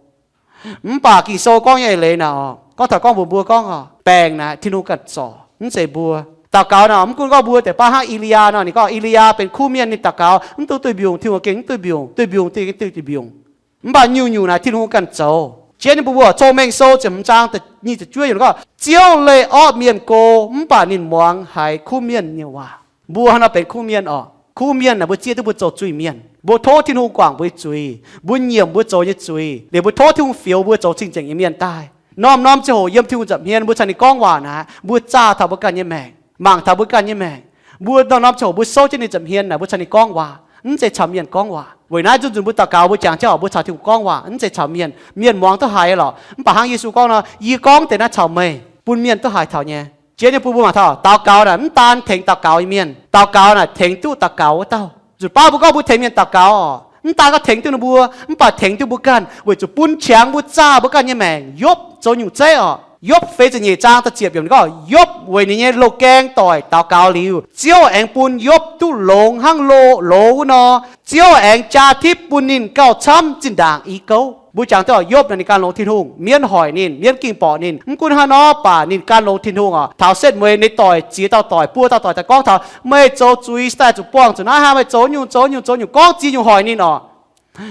Mv baac Ging-Sou gorngv nyei eix leiz naaic orqc, gorngv taux gorngv mbuox mbuo gorngv orqc, baengc naaic Tin-Hungh ganh zorc, mv zeiz mbuo. Daux gaux naaic mv gunv gorngv mbuo deix baav hnangv E^li^yaa nor, ninh gorngv E^li^yaa benx kuv mienh, ninh daux gaux mv duqv duih mbiungc, Tin-Hungh gengh mv duih mbiungc, duih mbiungc, Tin-Hungh gengh duih mbiungc. Mv baac nyungc-nyungc naaic Tin-Hungh ganh zoux. Jiex ninh mbuo mbuox Cong-Mengh Sou ziepc hmz zaang nyic ziepc juov yiemc gorngv, Ziouv leih orqv mienh go, mv baac ninh muangx haiz kuv mienh nyei waac. Mbuo hnangv nor benx kuv mienh orqc. Kuv mienh naaic mbuo zieqv duqv mbuo zoux zuiz-mienh. Mbuo tov Tin-Hungh guangc mbuo nyei zuiz. Mbuo nyiemc mbuo zoux nyei zuiz, liuz mbuo tov Tin-Hungh fioux mbuo zoux cing-nzengc nyei mienh daaih. Norm-norm ziangh hoc yiem Tin-Hungh nza'hmien mbuo caux ninh gorngv waac naaic, mbuo zaah taux mbuo ganh nyei maengc, mangc taux mbuo ganh nyei maengc. Mbuo norm-norm ziangh hoc mbuo souv jienv ninh nza'hmien naaic, mbuo caux ninh gorngv waac, mv zeiz caux mienh gorngv waac. Weic naaiv nzunc nzunc mbuo daux gaux mbuo jangx jienv orqc, mbuo caux Tin-Hungh gorngv waac, mv zeiz caux mienh. Mienh muangx duqv haiz lorqc. Mv baac hnangv Yesu gorngv nor, yie gorngv deix naaiv caux meih, bun mienh duqv haiz taux nyei. Jiex nyei bun mbuo mangc taux daux gaux naaic mv daan tengx daux gaux nyei mienh. Daux gaux naaic tengx duqv daux gaux wuov dauh. Nzunc baav mbuo gorngv mbuo tengx mienh daux gaux orqc, mv daan gorngv tengx duqv ninh mbuo, mv baac tengx duqv mbuo ganh, weic zuqc bun qangx mbuo zaah mbuo ganh nyei maengc. Yopv zoux nyungc zeiv orqc. Yopv feix ziepc nyeic zaang da'ziepc yiemc gorngv, Yopv weic ninh nyei loz-gaeng doic daux gaux liuz, Ziouv aengx bun Yopv duqv longx hnangv loz-loz wuov nor. Ziouv aengx jaa tipv bun ninh gauh camv zinh ndaangc i gouv. Mbuo jangx duqv Yopv naaic ninh gan longx Tin-Hungh, mienv hoic ninh, mienv ging borqc ninh. Mv gunv hnangv nor baac ninh gan longx Tin-Hungh orqc. Taux setv mueiz ninh doic ziex dauh doic, buo dauh doic daaih gorngv taux, Meih zoux zuiz se daaih zuqc buangh zuqc naaiv hnangv, meih zoux nyungc zoux nyungc zoux nyungc gorngv ziex nyungc hoic ninh orqc.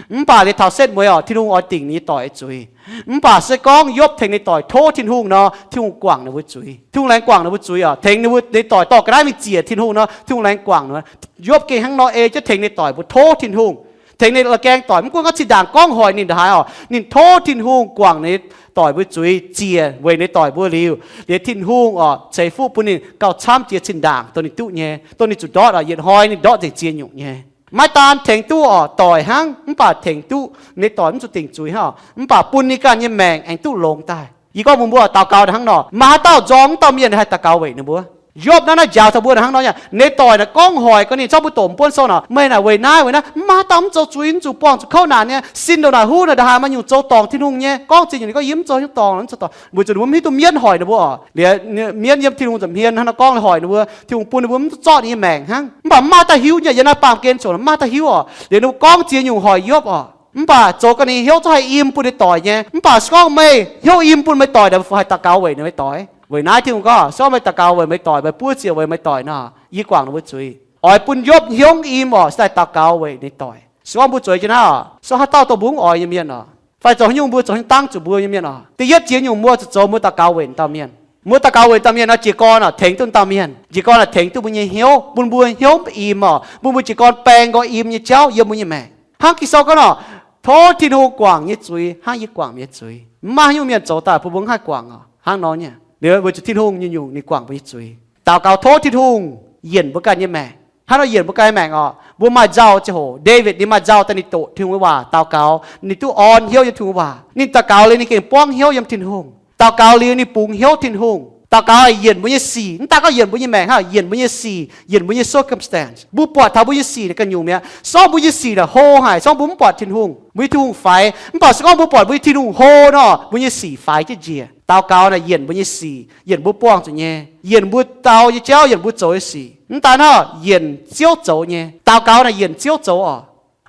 Mv baac liuz taux setv mueiz orqc, Tin-Hungh oix dingc ninh nyei doic nyei zuiz. Mv baac se gorngv Yopv tengx ninh doic tov Tin-Hungh nor, Tin-Hungh guangc ninh mbuo zuiz. Tin-Hungh laengz guangc ninh mbuo zuiz orqc. Tengx ninh mbuo, ninh doic dorh ga'naaiv mingh ziec Tin-Hungh nor, Tin-Hungh laengz guangc ninh. Yopv gengh hnangv nor ei jienv tengx ninh doic mbuo tov Tin-Hungh. Tengx ninh loz-gaeng doic, mv gunv gorngv zinh ndaangc gorngv hoic ninh ndaaih orqc, ninh tov Tin-Hungh guangc ninh doic mbuo zuiz, ziec weic ninh doic mbuo liuz, liuz Tin-Hungh orqc ceix fuqv bun ninh gauh camv jiex zinh ndaangc dongh ninh duqv nyei, dongh ninh zuqc ndortv orqc, yietc hnoi ninh ndortv nzengc ziex nyungc nyei. Maiv daan tengx duqv orqc, doic hnangv, mv baac tengx duqv ninh doic mv zuqc dingc zuiz hnangv, mv baac bun ninh ganh nyei maengc aengx duqv longx daaih. Yie gorngv mbuo mbuo daux gaux hnangv nor, maaih haaix dauh nzorng mv dauh mienh haih daux gaux weic ninh mbuo? Yopv naaiv naaiv njaaux taux mbuo hnangv nor nyei. Ninh doic naaic gorngv hoic ga'naaiv, zorqv mbuo doqc mv buonv sou nor, meih naaic weic naaiv weic naaiv, mv maaih haaix dauh mv zoux zuiz, mv zuqc buangh zuqc kouv naanc nyei, sin ndongc naaic huv naaic ndongc haaix maaih nyungc zoux dorngc Tin-Hungh nyei. Gorngv ziex nyungc ninh gorngv yie mv zoux haaix dorngc, mv zoux dorngc. Weic zuqc ninh mbuo mv hiuv duqv mienv hoic ninh mbuo orqc. Liuz mienv yiem Tin-Hungh nza'hmien hnangv nor gorngv hoic ninh mbuo, Tin-Hungh bun ninh mbuo mv duqv zorqv ninh nyei maengc hnangv. Mv baac mv maaih dauh hiuv nyei, yiem naaiv baamh gen coc mv maaih dauh hiuv orqc. Liuz ninh mbuo gorngv ziex nyungc hoic Yopv orqc. Mv baac zoux ga'naaiv hnyouv zungv haih im bun ninh doic nyei. Mv baac se gorngv meih hnyouv im bun meih doic, meih fu haih daux gaux weic meih doic? Weic naaiv Tin-Hungh gorngv, se gorngv meih daux gaux weic meih doic, meih buov ziec weic meih doic nor, yie guangc ninh mbuo zuiz. Oix bun Yopv hnyouv im orqc, se daaih daux gaux weic ninh doic. Se gorngv mbuo zueiz jienv naaiv orqc, se gorngv haaix dauh dongh mbuo mv oix nyei mienh orqc, fai zoux haaix nyungc mbuo zoux haaix nyungc dangv zuqc mbuo nyei mienh orqc, da'yietv ziex nyungc mbuo zuqc zoux mbuo daux gaux weic dauh mienh. Mbuo daux gaux weic dauh mienh nor, jiez gorn orqc tengx duqv dauh mienh, jiez gorn orqc tengx duqv mbuo nyei hnyouv, bun mbuo hnyouv im orqc, bun mbuo jiez gorn baeng nqoi im nyei jauv yiem mbuo nyei maengc. Hnangv Ging-Sou gorngv orqc, tov Tin-Hungh guangc nyei zuiz hnangv yie guangc meih nyei zuiz. Mv maaih haaix nyungc mienh zoux daaih bun mbuo mv haih guangc orqc. Hnangv nor nyei, liuz weic zuqc Tin-Hungh nyungc-nyungc ninh guangc mbuo nyei zuiz. Daux gaux tov Tin-Hungh yienc mbuo ganh nyei maengc. Hnangv nor yienc mbuo ganh nyei maengc orqc, mbuo maaih nzauh ziangh hoc, Ndaawitv ninh maaih nzauh daaih ninh doqc Tin-Hungh nyei waac daux gaux, ninh duqv orn hnyouv yiem Tin-Hungh waac. Ninh daux gaux liuz ninh gengh buangv hnyouv yiem Tin-Hungh. Daux gaux liuz ninh bungx hnyouv Tin-Hungh. Daux gaux yienc mbuo nyei sic, mv daaih gorngv yienc mbuo nyei maengc hnangv, yienc mbuo nyei sic, yienc mbuo nyei circumstance. Mbuo buatc taux mbuo nyei sic naaic ganh nyungc mi'aqv. Se gorngv mbuo nyei sic naaic hlo haic, se gorngv mbuo mv buatc Tin-Hungh, mbuo nyei Tin-Hungh faix. Mv baac se gorngv mbuo buatc mbuo nyei Tin-Hungh hlo nor, mbuo nyei sic faix jienv njiec. Daux gaux naaic yienc mbuo nyei sic, yienc mbuo buangh zuqc nyei, yienc mbuo dau nyei jauv, yienc mbuo zoux nyei sic. Mv daaih hnangv, yienc Ziouv zoux nyei. Daux gaux naaic yienc Ziouv zoux orqc.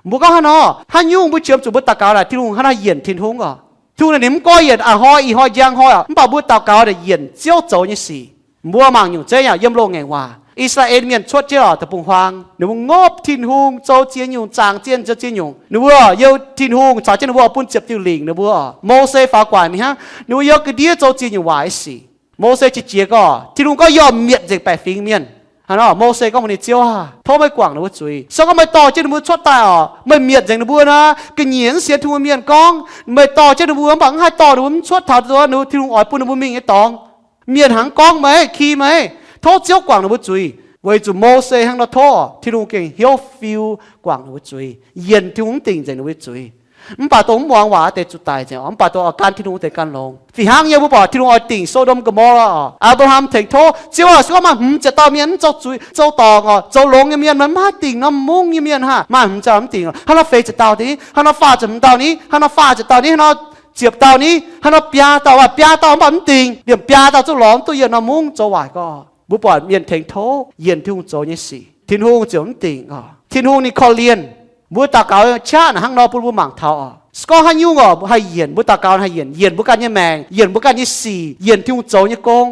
Mbuo gorngv hnangv nor, haaix nyungc mbuo qiemx zuqc mbuo daux gaux naaic Tin-Hungh hnangv nor yienc Tin-Hungh orqc. Tin-Hungh naaic ninh mv goiv yienc a'hnoi ih hnoi njang hnoi orqc, mv baac mbuo daux gaux naaic yienc Ziouv zoux nyei sic. Mbuo mangc nyungc zeiv yaac yiem loz-ngaengc waac, I^saa^laa^en Mienh cuotv jienv orqc deic-bung-huaang, ninh mbuo ngopv Tin-Hungh, zoux ziex nyungc, zaangc ziex nyungc, zoux ziex nyungc. Ninh mbuo youz Tin-Hungh caux jienv ninh mbuo bun ziepc diuh lingc ninh mbuo orqc. Mose faaux gu'nguaaic mingh hnangv, ninh mbuo youz ga'ndiev zoux ziex nyungc waaic nyei sic. Mose qiex jiez gorngv, Tin-Hungh gorngv yie oix mietc nzengc baeqc fingx mienh. Hnangv nor Mose gorngv mbuox ninh, Ziouv aah, tov meih guangc ninh mbuo zuiz. Se gorngv meih dorh jienv ninh mbuo cuotv daaih orqc, meih mietc nzengc ninh mbuo nor, ga'nyiec mv sienx Tin-Hungh mienh gorngv, meih dorh jienv ninh mbuo mv baac mv haih dorh ninh mbuo mv cuotv taux ninh mbuo Tin-Hungh oix bun ninh mbuo mingh nyei dorngx. Mienh hnangv gorngv meih, ki meih, tov Ziouv guangc ninh mbuo zuiz. Weic zuqc Mose hnangv nor tov, Tin-Hungh gengh hnyouv fiu guangc ninh mbuo zuiz, yienc Tin-Hungh mv dingc nzengc ninh mbuo zuiz. Mv baac dongh mv muangx waac deix zuqc daic nzengc orqc. Mv baac dongh oix gan Tin-Hungh deix gan longx. Fih hnangv nyei mbuo buatc Tin-Hungh oix dingc So^ndom Go^mo^laa orqc. Apc^laa^ham tengx tov, Ziouv aah, se gorngv maaih hmz ziepc dauh mienh mv zoux zuiz, zoux dorngc orqc, zoux longx nyei mienh, meih mv haih dingc norm mungv nyei mienh haah? Maaih hmz ziepc dauh mv dingc, hnangv nor feix ziepc dauh ni, hnangv nor faah ziepc hmz dauh ni, hnangv nor faah ziepc dauh ni, hnangv nor ziepc dauh ni, hnangv nor biaa dauh, waac biaa dauh mv baac mv dingc, liemh biaa dauh zungv lorz mv duqv yiem norm mungv zoux waaic gorqv. Mbuo buatc mienh tengx tov yienc Tin-Hungh zoux nyei sic, Tin-Hungh ziouc mv dingc orqc. Tin-Hungh ninh korv-lienh. Mbuo daux gaux qaqv naaic hnangv nor bun mbuo mangc taux orqc. Se gorngv haaix nyungc orqc haih yienc, mbuo daux gaux haih yienc, yienc mbuo ganh nyei maengc, yienc mbuo ganh nyei sic, yienc Tin-Hungh zoux nyei gong,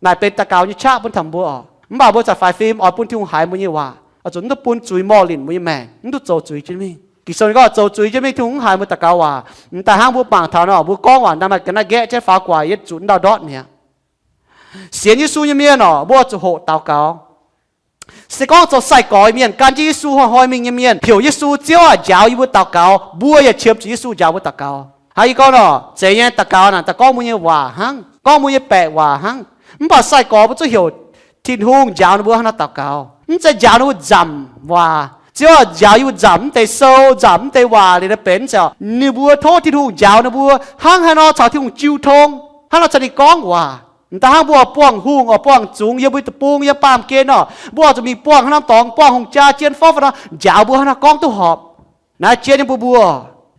naaic benx daux gaux nyei qaqv bun taux mbuo orqc. Mv baac mbuo zaqc faix fim oix bun Tin-Hungh haiz mbuo nyei waac, oix zuqc mv duqv bun zuiz morh linc mbuo nyei maengc, mv duqv zoux zuiz jienv mingh. Ging-Sou ninh gorngv zoux zuiz jienv mingh Tin-Hungh mv haiz mbuo daux gaux waac. M'daaih hnangv mbuo mangc taux nor, mbuo gorngv waac daaih maaih ga'naaiv nqaeqv jienv faaux guaax yietv zuqc mv ndau ndortv mi'aqv. Sienx Yesu nyei mienh orqc, mbuo zuqc hoqc daux gaux. Se gorngv zoux sai-gorx mienh gan jienv Yesu hnoi hnoi mingh nyei mienh, heuc Yesu, Ziouv aah, njaaux yie mbuo daux gaux, mbuo yaac qiemx zuqc Yesu njaaux mbuo daux gaux. Hnangv yie gorngv nor, zeiz nyei daux gaux naaic daaih gorngv mbuo nyei waac hnangv, gorngv mbuo nyei baeqc waac hnangv. Mv baac sai-gorx mbuo zungv heuc Tin-Hungh njaaux ninh mbuo hnangv nor daux gaux. Mv zeiz njaaux ninh mbuo nzamc waac. Ziouv aah, njaaux yie mbuo nzamc mv deix sou, nzamc mv deix waac liuz naaiv benx ziouc ninh mbuo tov Tin-Hungh njaaux ninh mbuo hnangv haaix nor caux Tin-Hungh jiu tong, hnangv nor caux ninh gorngv waac. M'daaih hnangv mbuo buangh hungh, buangh zungx yiem mbuo deic-bung, yiem baamh gen nor, mbuo oix zuqc mingh buangh hnangv norm dorngx, buangh hungh jaa jien forv fai nor, njaaux mbuo hnangv nor gorngv duqv horpc. Naaiv jien nyei bun mbuo,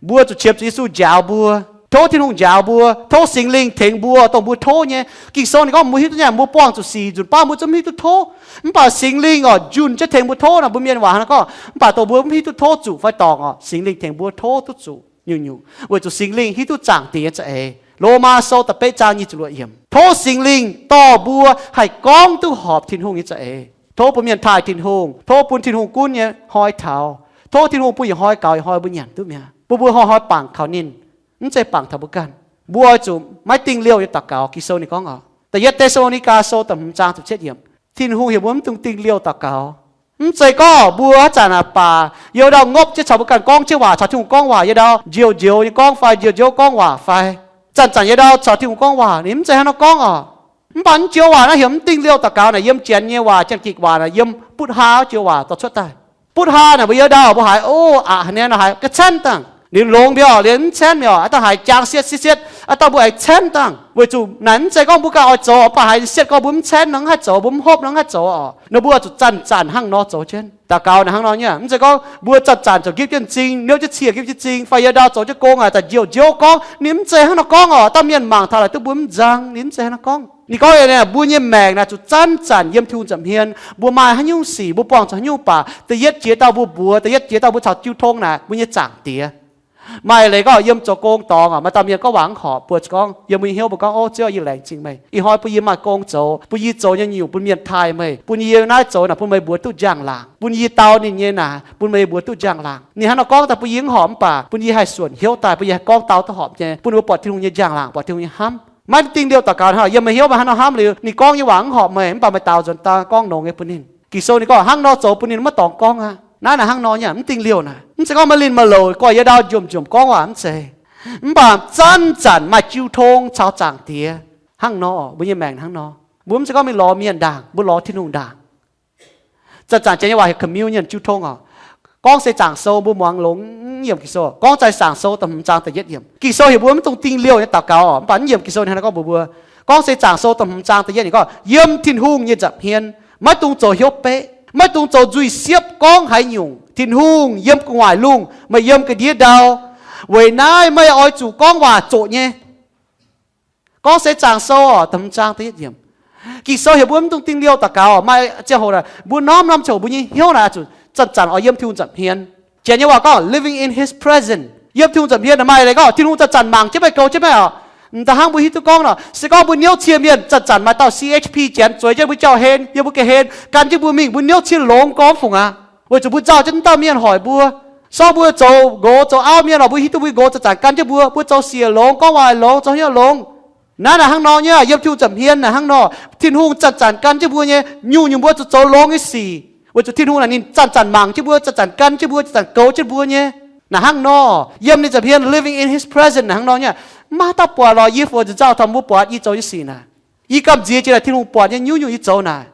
mbuo zuqc qiemx zuqc Yesu njaaux mbuo. Tov Tin-Hungh njaaux mbuo, tov Singx Lingh tengx mbuo dongh mbuo tov nyei. Ging-Sou ninh gorngv mbuo hiuv duqv nyei, mbuo buangh zuqc sic nzunc baav mbuo zungv mv hiuv duqv tov. Mv baac Singx Lingh orqc njunh jienv tengx mbuo tov nor, mbuo mienh waac hnangv nor gorngv, mv baac dongh mbuo mv hiuv duqv tov zuqc fai dorngc orqc, Singx Lingh tengx mbuo tov duqv zuqc nyungc-nyungc, weic zuqc Singx Lingh hiuv duqv zaangc Diex nyei za'eix. Lomaa Sou da'betv zaang nyic ziepc luoqc yiemc. Tov Singx Lingh dorh mbuo haih gorngv duqv horpc Tin-Hungh nyei za'eix. Tov bun mienh taaih Tin-Hungh, tov bun Tin-Hungh gunv nyei hnoi taux. Tov Tin-Hungh bun yietc hnoi gaux yietc hnoi mbuo nyanc duqv mi'aqv, bun mbuo hnoi-hnoi bangc kaux ninh, mv zeiz bangc taux mbuo ganh. Mbuo oix zuqc maiv dingh liouh nyei daux gaux. Ging-Sou ninh gorngv orqc, Da'yietv Te^saa^lo^ni^gaa Sou da'hmz zaang ziepc cietv yiemc, Tin-Hungh heuc mbuo mv dungx dingh liouh daux gaux. Mv zeiz gorngv mbuo haaix zanc naaic baac yiem ndau ngopv jienv caux mbuo ganh gorngv jienv waac, caux Tin-Hungh gorngv waac, yiem ndau njoux njoux nyei gorngv fai njoux njoux gorngv waac fai zanc-zanc yiem ndau caux Tin-Hungh gorngv waac, ninh mv zeiz hnangv nor gorngv orqc. Mv baac mv joux waac naaiv heuc mv dingh liouh daux gaux naaic, yiem Janx nyei waac, Janx-Gikc waac naaic, yiem butv haa joux waac dorh cuotv daaih. Butv haa naaic mbuo yiem ndau mbuo haiz, o, aqc haaix nyungc haiz ga'caenv dangh. Ninh longx mbiauz, ninh mv caenv mbiauz, a'dangh haiz jang sietv sietv sietv, a'dangh mbuo aengx caenv dangh. Weic zuqc naaic mv zeiz gorngv mbuo ganh oix zoux, mv baac haiz sietv gorngv mbuo mv caenv nor, mv haih zoux, mbuo mv hopv nor, mv haih zoux oc. Nor mbuo zuqc zanc-zanc hnangv nor zoux jienv. Daux gaux naaic hnangv nor nyei, mv zeiz gorngv mbuo zanc-zanc ziouc nqipv jienv m'zing, niouv jienv cie, nqipv jienv m'zing, fai yiem ndau zoux jienv gong aqv, zanc njiouv njiouv gorngv. Ninh mv zeiz hnangv nor gorngv oc. Dauh mienh mangc taux laaic duqv mbuo mv nzang, ninh mv zeiz hnangv nor gorngv. Ninh gorngv, mbuo nyei maengc naaic zuqc zanc-zanc yiem Tin-Hungh nza'hmien. Mbuo maaih haaix nyungc sic, mbuo buangh zuqc haaix nyungc baac, da'yietv jiex dauh mbuo mbuox, da'yietv jiex dauh mbuo caux jiu tong naaic mbuo nyei Zaangc Diex. Maaih leiz gorngv yiem zoux gong dorngx oc, maaih dauh mienh gorngv waac mv horpc, mbuo gorngv yiem mbuo nyei hnyouv mbuo gorngv, o, Ziouv, yie laengz zingh meih, ih hnoi bun yie maaih gong zoux, bun yie zoux nyei nyungc bun mienh taaih meih, bun yie naaiv zoux naaic bun meih mbuox duqv njang-laangc, bun yie dau ninh nyei naaic bun meih mbuox duqv njang-laangc. Ninh hnangv nor gorngv daaih bun yie mv horpc, mv baac bun yie haih suonc hnyouv daaih, bun yie haih gorngv dau duqv horpc nyei, bun mbuo buatc Tin-Hungh nyei njang-laangc, buatc Tin-Hungh nyei hnamv. Maiv dingh liouh daux gaux hnangv, yiem meih hnyouv meih hnangv nor hnamv liuz, ninh gorngv nyei waac mv horpc meih, mv baac meih daux nzuonx daaih gorngv longx nyei bun ninh. Ging-Sou ninh gorngv hnangv nor zoux bun ninh maiv dorngx gorngv aqv. Naaiv naaic hnangv nor nyei, mv dingh liouh naaic. Mv zeiz gorngv maaih linh maaih louc gorx-youz ndau njuomc njuomc gorngv waac, mv zeiz. Mv baac zanc-zanc maaih jiu tong caux Zaangc Diex. Hnangv nor, mbuo nyei maengc hnangv nor. Mbuo mv zeiz gorngv mingh lorz mienh ndaangc, mbuo lorz Tin-Hungh ndaangc. Zanc-zanc janx nyei waac heuc communion, jiu tong oc. Gorngv se Zaangc Sou, mbuo muangx longx, mv yiemc Ging-Sou. Gorngv Zanc Sou da'hmz zaang da'yietv yiemc. Ging-Sou heuc mbuo mv dungx dingh liouh nyei daux gaux oc, mv baac mv yiemc Ging-Sou ninh hnangv nor gorngv mbuox mbuo. Gorngv se Zaangc Sou da'hmz zaang da'yietv yiemc gorngv, yiem Tin-Hungh nyei nza'hmien, maiv dungx zoux hnyouv beqv, maiv dungx zoux nzuih siepv gorngv haaix nyungc. Tin-Hungh yiem gu'nguaaic lungh, meih yiem ga'ndiev ndau. Weic naaiv meih oix zuqc gorngv waac zoqc nyei. Gorngv se Zaangc Sou oc, da'hmz zaang da'yietv yiemc. Ging-Sou heuc mbuo mv dungx dingh liouh daux gaux. Maaih ziangh hoc naaic mbuo norm-norm ziangh hoc mbuo nyei hnyouv naaic oix zuqc zanc-zanc oix yiem Tin-Hungh nza'hmien. Janx nyei waac gorngv living in His presence. Yiem Tin-Hungh nza'hmien naaic maaih leiz gorngv Tin-Hungh zanc-zanc mangc jienv meih, goux jienv meih oc. M'daaih hnangv mbuo hiuv duqv gorngv nor, se gorngv mbuo niouv cie mienh zanc-zanc maaih dauh C H P janx zueiz jienv mbuo jauv-hlen, yiem mbuo ga'hlen, gan jienv mbuo mingh, mbuo niouv cie longx gorngv fungc aqv. Weic zuqc mbuo nzauh jienv dauh mienh hoic mbuo. Sorng mbuo zoux nqox zoux auv mienh oc, mbuo hiuv duqv mbuo nqox zanc-zanc gan jienv mbuo, mbuo zoux siec longx, gorngv waac longx, zoux hnyouv longx. Naaiv naaic hnangv nor nyei, yiem Tin-Hungh nza'hmien naaic hnangv nor. Tin-Hungh zanc-zanc gan jienv mbuo nyei, nyungc-nyungc mbuo zuqc zoux longx nyei sic. Weic zuqc Tin-Hungh naaic ninh zanc-zanc mangc jienv mbuo, zanc-zanc gan jienv mbuo, zanc-zanc goux jienv mbuo nyei. Naaic hnangv nor, yiem ninh nza'hmien, living in His presence naaic hnangv nor nyei. Mv maaih haaix dauh buatc lorqc, yie fungc nzauh taux mbuo buatc yie zoux nyei sic naaic. Yie gamh nziex jiex naaic Tin-Hungh buatc nyei nyungc-nyungc yie zoux naaic.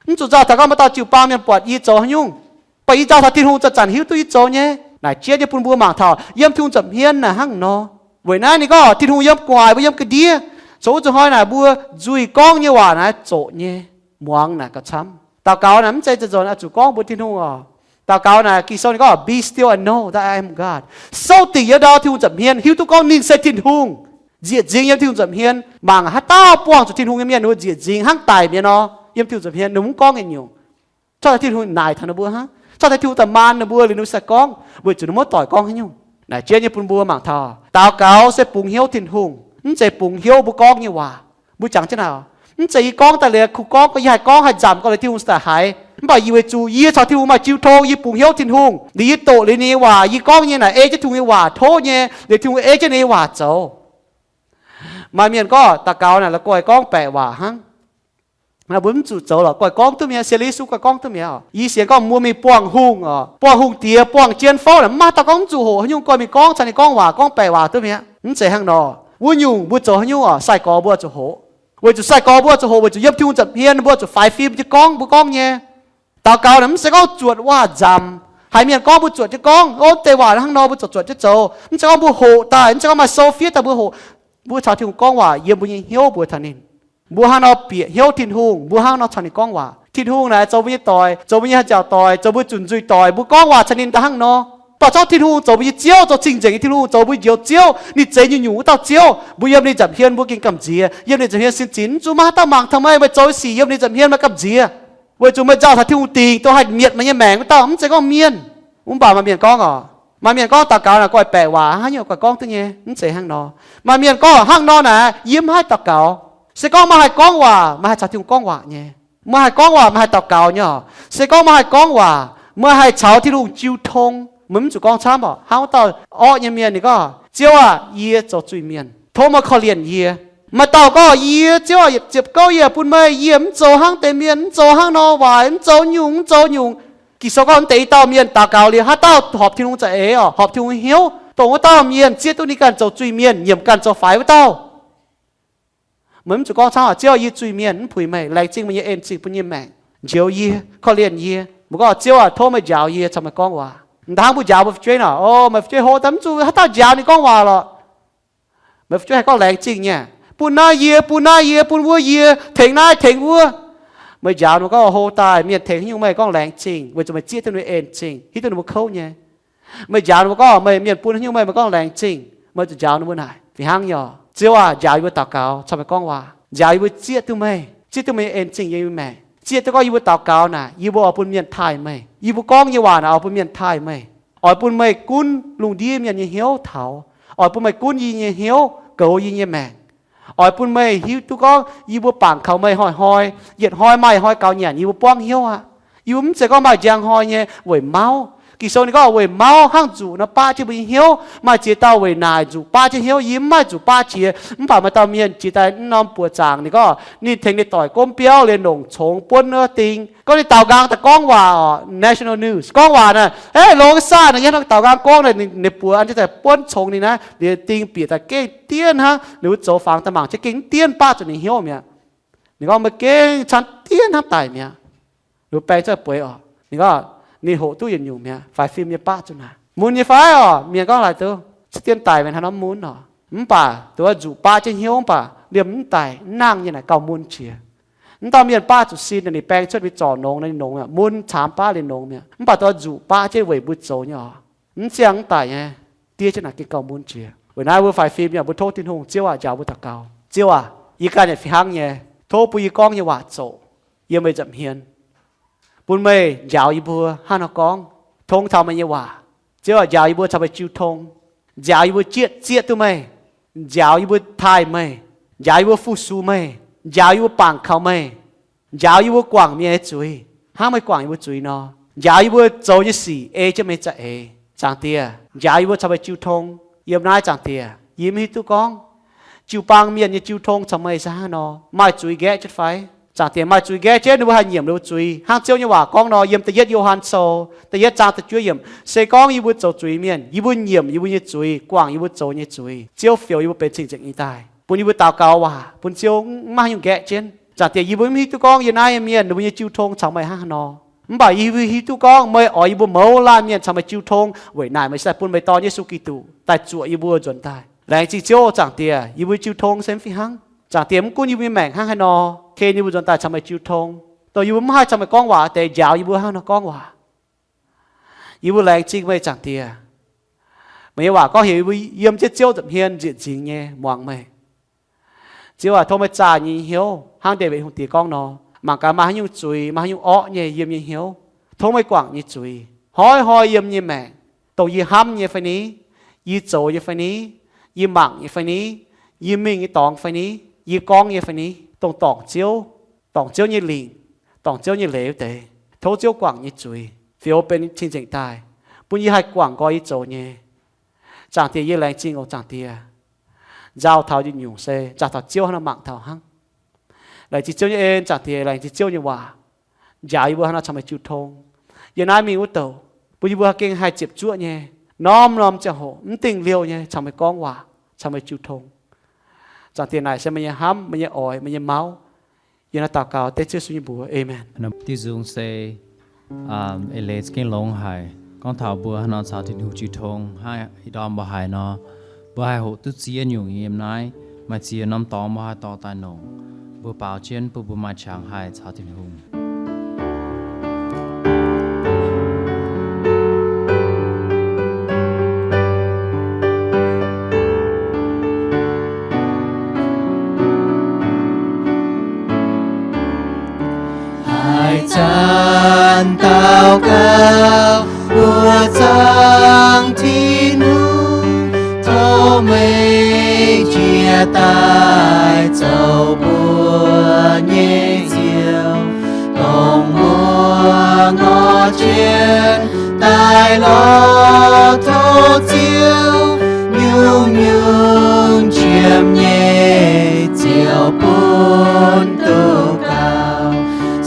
Mv zuqc nzauh taux gorngv maaih dauh jiu-baang mienh buatc yie zoux haaix nyungc. Mv baac yie nzauh taux Tin-Hungh zanc-zanc hiuv duqv yie zoux nyei. Naaic jiex nyei bun mbuo mangc taux yiem Tin-Hungh nza'hmien naaic hnangv nor. Weic naaiv ninh gorngv Tin-Hungh yiem gu'nguaaic, mbuo yiem ga'ndiev. Zoux wuov zuqc hnoi naaic mbuo nzuih gorngv nyei waac naaic zoqc nyei, muangx naaic gauh camv. Daux gaux naaic mv zeiz zanc-zanc oix zuqc gorngv mbuox Tin-Hungh oc. Daux gaux naaic Ging-Sou ninh gorngv, be still and know that I am God. Souv dingc yiem ndau Tin-Hungh nza'hmien, hiuv duqv gorngv ninh se Tin-Hungh. Nzieqc nzingx yiem Tin-Hungh nza'hmien. Mangc haaix dauh buangh zuqc Tin-Hungh nyei mienh, ninh mbuo nzieqc nzingx hnangv daic mienh nor. Yiem Tin-Hungh nza'hmien ninh mbuo mv gorngv nyei nyungc. Cuotv taux Tin-Hungh naaic taux ninh mbuo hnangv. Cuotv taux Tin-Hungh daaih maan ninh mbuo liuz ninh mbuo sai gorngv, weic zuqc ninh mbuo doic gorngv haaix nyungc. Naaic jiex nyei bun mbuo mangc taux daux gaux se bungx hnyouv Tin-Hungh, mv zeiz bungx hnyouv mbuo gorngv nyei waac. Mbuo jangx jienv naaic, mv zeiz yie gorngv daaih liuz kuh gorngv, yie haih gorngv haih nzamc gorngv liuz Tin-Hungh daaih haiz. Mv baac yie weic zuqc yie caux Tin-Hungh maaih jiu tong, yie bungx hnyouv Tin-Hungh, liuz yie doqc liuz ninh nyei waac, yie gorngv nyei naaic ei jienv Tin-Hungh nyei waac tov nyei, liuz Tin-Hungh ei jienv ninh nyei waac zoux. Maaih mienh gorngv daux gaux naaic la'guaih gorngv baeqc waac hnangv. Mbuo mv zuqc zoux lorqc, guaih gorngv duqv mi'aqv. Sienx Yesu guaih gorngv duqv mi'aqv. Yie sienx gorngv mbuo mingh buangh hungh oc, buangh hungh diex, buangh jien fouv naaic, mv maaih dauh gorngv mv zuqc hoqc haaix nyungc, guaih mingh gorngv caux ninh gorngv waac, gorngv baeqc waac duqv mi'aqv. Mv zeiz hnangv nor. Wuov nyungc mbuo zoux haaix nyungc oc, sai-gorx mbuo zuqc hoqc. Weic zuqc sai-gorx mbuo zuqc hoqc, weic zuqc yiem Tin-Hungh nza'hmien mbuo zuqc faix fim jienv gorngv mbuo gorngv nyei. Daux gaux naaic mv zeiz gorngv zuotc waac nzamc, haiz mienh gorngv mbuo zuotc jienv gorngv, o, deix waac hnangv nor mbuo zuotc zuotc jienv zoux. Mv zeiz gorngv mbuo hoqc daaih, mv zeiz gorngv maaih sou fiev daaih mbuo hoqc. Mbuo caux Tin-Hungh gorngv waac yiem mbuo nyei hnyouv mbuox taux ninh. Mbuo hnangv nor bieqc hnyouv Tin-Hungh, mbuo hnangv nor caux ninh gorngv waac. Tin-Hungh naaic zoux mbuo nyei doic, zoux mbuo nyei haaix nziaauc doic, zoux mbuo zuqc nzuih doic, mbuo gorngv waac caux ninh daaih hnangv nor. Mv baac zorqv Tin-Hungh zoux mbuo nyei Ziouv, zoux cing-nzengc nyei Tin-Hungh zoux mbuo Njoux Ziouv, ninh zeix nyungc-nyungc wuov dauh Ziouv, mbuo yiem ninh nza'hmien mbuo gengh gamh nziex, yiem ninh nza'hmien sin zinh, mv zuqc maaih haaix dauh mangc taux meih, meih zoux nyei sic yiem ninh nza'hmien meih gamh nziex. Weic zuqc meih nzauh taux Tin-Hungh dingc, dongh haih mietc meih nyei maengc wuov dauh, mv zeiz gorngv mienh. Mv baac maaih mienh gorngv oc, maaih mienh gorngv daux gaux naaic guaih baeqc waac, haaix nyungc guaih gorngv duqv nyei, mv zeiz hnangv nor. Maaih mienh gorngv hnangv nor naaic, yie mv haih daux gaux. Se gorngv meih haih gorngv waac, meih haih caux Tin-Hungh gorngv waac nyei. Meih haih gorngv waac, meih haih daux gaux nyei oc. Se gorngv meih haih gorngv waac, meih haih caux Tin-Hungh jiu tong. Meih mv zuqc gorngv camv oc. Hnangv wuov dauh orqv nyei mienh ninh gorngv, Ziouv aah, yie zoux zuiz-mienh, tov meih korv-lienh yie. Maaih dauh gorngv, yie, Ziouv aah, yietc ziepc gouv yie bun meih, yie mv zoux hnangv deix mienh, mv zoux hnangv nor waaic, mv zoux nyungc, mv zoux nyungc. Ging-Sou gorngv mv deix i dauh mienh daux gaux liuz, haaix dauh horpc Tin-Hungh za'eix oc, horpc Tin-Hungh hnyouv, dongh wuov dauh mienh zieqv duqv ninh ganh zoux zuiz-mienh, nyiemc ganh zoux faix wuov dauh. Meih mv zuqc gorngv camv, Ziouv, yie zuiz-mienh, mv puix meih, laengz zingh meih nyei en-zingh bun yie maengc, njoux yie, korv-lienh yie. Mbuo gorngv, Ziouv aac, tov meih njaaux yie caux meih gorngv waac. M'daaih hnangv mbuo njaaux mbuo fu'jueiv nor, o, meih fu'jueiv hlo daaih mv zuqc haaix dauh njaaux ninh gorngv waac lorqc. Meih fu'jueiv haih gorngv laengz zingh nyei, bun naaiv yie, bun naaiv yie, bun wuov yie, tengx naaiv tengx wuov. Meih njaaux ninh mbuo gorngv, hlo daaih mienh tengx haaix nyungc meih gorngv laengz zingh, weic zuqc meih zieqv duqv ninh mbuo en zingh, hiuv duqv ninh mbuo kouv nyei. Meih njaaux ninh mbuo gorngv, meih mienh bun haaix nyungc meih, meih gorngv laengz zingh, meih zuqc njaaux ninh mbuo naaic. Fih hnangv nyei, Ziouv aac, njaaux yie mbuo daux gaux caux meih gorngv waac, njaaux yie mbuo zieqv duqv meih, zieqv duqv meih en zingh yiem yie maengc, zieqv duqv gorngv yie mbuo daux gaux naaic, yie mbuo oix bun mienh taaih meih. Yie mbuo gorngv nyei waac naaic oix bun mienh taaih meih. Oix bun meih gunv lungh ndiev mienh nyei hnyouv taux. Oix bun meih gunv yie nyei hnyouv, goux yie nyei maengc. Oix bun meih hiuv duqv gorngv yie mbuo bangc kaux meih hnoi-hnoi, yietc hnoi maaih hnoi gaux nyanc yie mbuo buangv hnyouv aqv. Yie mbuo mv zeiz gorngv maaih njang hnoi nyei weic mauv. Ging-Sou ninh gorngv weic mauv hnangv nzuqc nor baqv jienv mbuo nyei hnyouv. Maaih ziex dauh weic naaic nzuqc baqv jienv hnyouv, yie mv maaih zuqc baqv jiex. Mv baac maaih dauh mienh jiex daaih mv norm buoqc zaangc, ninh gorngv ninh tengx ninh doic gomv biauv liuz nongc congx buonv wuov ding. Gorngv ninh daaux nqaang daaih gorngv waac oc, national news gorngv waac naaic, eh, longx saah naaic, yie hnangv daaux nqaang gorngv naaic, ninh buoz an jienv daaih buonv congx ninh naaiv liuz ding bieqc daaih gengh dienv hnangv. Ninh mbuo zoux fangx daaih mangc jienv gengh dienv baqv zuqc ninh hnyouv mi'aqv. Ninh gorngv meih gengh camv dienv hnangv daic mi'aqv. Ninh mbuo baeng cuotv bueix oc. Ninh gorngv ninh hoqc duqv yietc nyungc mi'aqv, faix fim nyei baqv zuqc naaic. Mun nyei fai oc? Mienh gorngv laaic duqv, camv dienv daic mienh haaix norm mun oc. Mv baac duqv nzuqc baqv jienv hnyouv mv baac liemh mv daic mv nangh nyei naaic gauh mun jiex. Mv dauh mienh baqv zuqc sin, ninh baeng cuotv mingh zorc nongx, ninh nongx mun caamx baqv liuz nongx mi'aqv. Mv baac duqv nzuqc baqv jienv weic mbuo zoux nyei oc. Mv ziangh mv daic nyei, diev jienv naaic gengh gauh mun jiex. Weic naaiv mbuo faix fim yaac mbuo tov Tin-Hungh, Ziouv aac, njaaux mbuo daux gaux. Ziouv aac, yie ganh yaac fih hnangv nyei, tov bun yie gorngv nyei waac zoqc yiem meih nza'hmien. Bun meih njaaux yie mbuo hnangv nor gorngv, tong taux meih nyei waac. Ziouv aac, njaaux yie mbuo caux meih jiu tong. Njaaux yie mbuo zieqv, zieqv duqv meih. Njaaux yie mbuo taaih meih. Njaaux yie mbuo fu-sux meih. Njaaux yie mbuo bangc kaux meih. Njaaux yie mbuo guangc mienh nyei zuiz hnangv meih guangc yie mbuo zuiz nor. Njaaux yie mbuo zoux nyei sic ei jienv meih za'eix. Zaangc Diex, njaaux yie mbuo caux meih jiu tong. Yiem naaiv, Zaangc Diex, yie mv hiuv duqv gorngv jiu-baang mienh nyei jiu tong caux meih se hnangv nor, maaih zuiz nqaeqv jienv fai? Zaangc Diex, maaih zuiz nqaeqv jienv, ninh mbuo haih nyiemc ninh mbuo zuiz hnangv Ziouv nyei waac gorngv nor, yiem da'yietv Yo^han Sou da'yietv zaang da'juov yiemc, se gorngv yie mbuo zoux zuiz mienh, yie mbuo nyiemc yie mbuo nyei zuiz, guangc yie mbuo zoux nyei zuiz. Ziouv fioux yie mbuo benx cing-nzengc nyei daaih, bun yie mbuo daux gaux waac bun Ziouv mv maaih haaix nyungc nqaeqv jienv. Zaangc Diex, yie mbuo mv hiuv duqv gorngv yie naaiv nyei mienh ninh mbuo nyei jiu tong caux meih hnangv haaix nor. Mv baac yie mbuo hiuv duqv gorngv meih oix yie mbuo mouz laanh mienh caux meih jiu tong weic naaic meih se daaih bun meih Dorn Yesu Giduc daaih zuoqc yie mbuo nzuonx daaih. Laengz zingh Ziouv, Zaangc Diex, yie mbuo jiu tong se mv fih hnangv. Zaangc Diex, mv gunv yie mbuo nyei maengc hnangv haaix nor, ken yie mbuo nzuonx daaih caux meih jiu tong, dongh yie mbuo mv haih caux meih gorngv waac deix, njaaux yie mbuo hnangv nor gorngv waac. Yie mbuo laengz zingh meih, Zaangc Diex. Meih nyei waac gorngv heuc yie mbuo yiem jienv Ziouv nza'hmien nzieqc nzingx nyei muangx meih. Ziouv aac, tov meih zaah yie nyei hnyouv hnangv Ndaawitv Hungh Diex gorngv nor, mangc gaax maaih haaix nyungc zuiz, maaih haaix nyungc orqv nyei yiem yie nyei hnyouv. Tov meih guangc nyei zuiz hnoi-hnoi yiem nyei maengc, dongh yie hnamv nyei fai ni, yie zoux nyei fai ni, yie mangc nyei fai ni, yie mingh nyei dorngx fai ni, yie gorngv nyei fai ni, dongh dorngc Ziouv, dorngc Ziouv nyei lingc, dorngc Ziouv nyei leiz wuov deix. Tov Ziouv guangc nyei zuiz fioux benx cing-nzengc daaih, bun yie haih guangc nqoi yie zoux nyei. Zaangc Diex, yie laengz zingh oc, Zaangc Diex. Nzauh taux yietc nyungc se nzauh taux Ziouv hnangv nor mangc taux hnangv. Laengz zingh Ziouv nyei en, Zaangc Diex, laengz zingh Ziouv nyei waac njaaux yie mbuo hnangv nor caux meih jiu tong. Yiem naaiv mingh wuov douc, bun yie mbuo gengh haih ziepc zuoqv nyei, norm-norm ziangh hoc mv dingh liouh nyei caux meih gorngv waac, caux meih jiu tong. Zaangc Diex, naaic se meih nyei hnamv, meih nyei oix, meih nyei mauv. Yie naaiv daux gaux dengv Ziouv Yesu nyei mbuox. Aamen. Diuh nzung se eix leiz za'gengh longx haic, gorngv taux mbuo hnangv nor caux Tin-Hungh jiu tong hnangv ih ndorm mbuo haiz nor. Mbuo haih hoqc duqv ziex nyungc yiem naaiv, maaih ziex norm dorngx mbuo haih dorh daaih longc. Mbuo baaux jienv bun mbuo maaih qangx haih caux Tin-Hungh. Haaix zanc daux gaux mbuox zaangc Tin-Hungh, tov meih jiex daaih zoux mbuo nyei Ziouv, dongh mbuo ngorc jienv daaih lorz tov Ziouv, nyungc-nyungc qiemx nyei ziouc bun duqv gaux.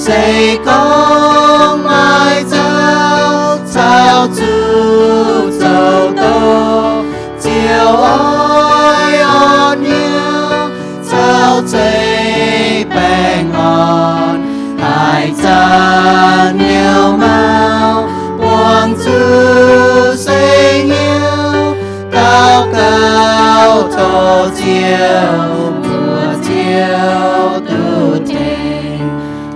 Se gorngv maaih zaux caux zuqc zoux doqc, ziouc oix orn hnyouv caux zeiv baengh orn. Haaix zanc liuz maah! Ziouv, mbuo Ziouv duqv tengx.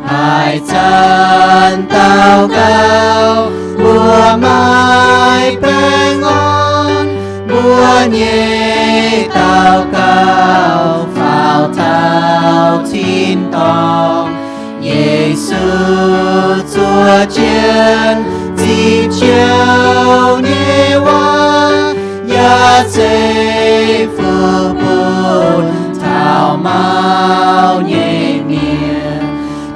Haaix zanc daux gaux mbuo maiv baengh orn, mbuo nyei daux gaux faaux taux tin-dorngh. Yesu zuov jienv zipv jouh nyei waac, yaac zeiv fuqv bun taux mauv nyei mienh.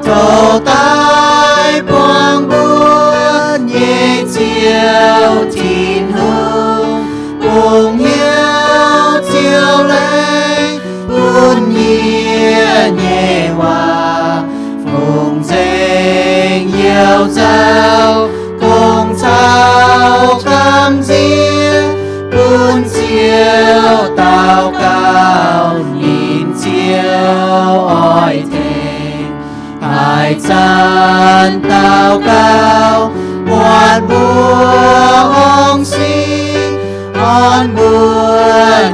Tov daaih buangh mbuo nyei Ziouv Tin-Hungh, bungx hnyouv Ziouv laengz bun yie nyei waac, fungx nzengc youh nzauh, gong caux gamh nziex bun Ziouv daux gaux, ninh Ziouv oix tengx. Haaix zanc daux gaux muonc mbuo horngh sin, orn mbuo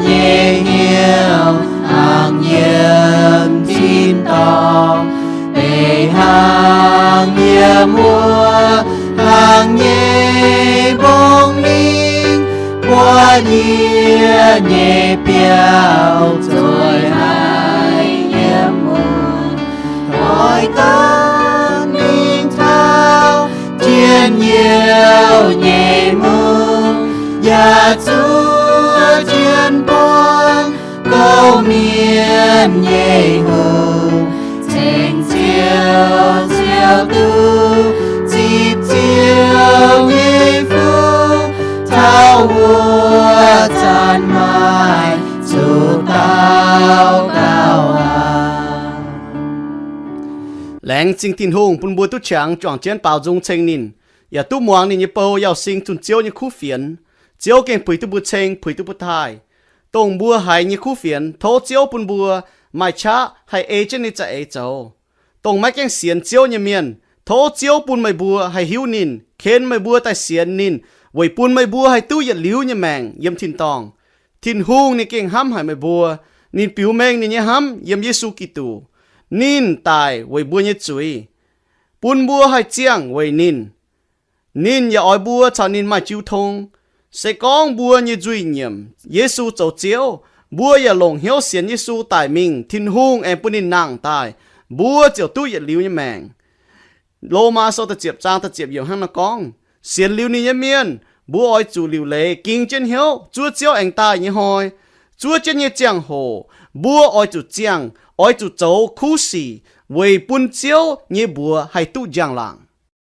nyei hnyouv hnangv yiem tin-dorngh, beiv hnangv yiem wuov hnangv nyei mbong mingh, buatc yie nyei biauv zueiz haic yiem wuov. Oix gorngv mingh taux njien-youh nyei mungv, yaac zuov jienv buangh gouv mienh nyei hungh, ceng Ziouv, Ziouv duqv zipv Ziouv nyei fuqv, taux wuov zanc maaih zuqc daux gaux aqv. Laengz zingh Tin-Hungh bun mbuo duqv qangx juangc jienv baaux nzung ceng ninh, yaac duqv muangx ninh nyei bou, yauh sing zunh Ziouv nyei kuv fienx. Ziouv gengh puix duqv mbuo ceng, puix duqv mbuo taaih. Dongh mbuo haiz nyei kuv fienx, tov Ziouv bun mbuo maaih qaqv haih ei jienv ninh za'eix zoux. Dongh maiv gaengh sienx Ziouv nyei mienh, tov Ziouv bun meih mbuo haih hiuv ninh, ken meih mbuo daaih sienx ninh, weic bun meih mbuo haih duqv yietc liuz nyei maengc yiem tin-dorngh. Tin-Hungh ninh gengh hnamv haic meih mbuo. Ninh biux mengh ninh nyei hnamv yiem Yesu Giduc. Ninh daic weic mbuo nyei zuiz, bun mbuo haih ziangh weic ninh. Ninh yaac oix mbuo caux ninh maaih jiu tong. Se gorngv mbuo nyei nzuih nyiemc Yesu zoux Ziouv, mbuo yaac longc hnyouv sienx Yesu daic mingh, Tin-Hungh aengx bun ninh nangh daaih, mbuo ziouc duqv yietc liuz nyei maengc. Lomaa Sou da'ziepc zaang da'ziepc yiemc hnangv naaiv gorngv, sienx liuz ninh nyei mienh, mbuo oix zuqc liuc leiz ging jienv hnyouv zuov Ziouv aengx daaih nyei hnoi. Zuov jienv nyei ziangh hoc mbuo oix zuqc ziangh, oix zuqc zoux kuv sic weic bun Ziouv nyei mbuox haih duqv njang-laangc.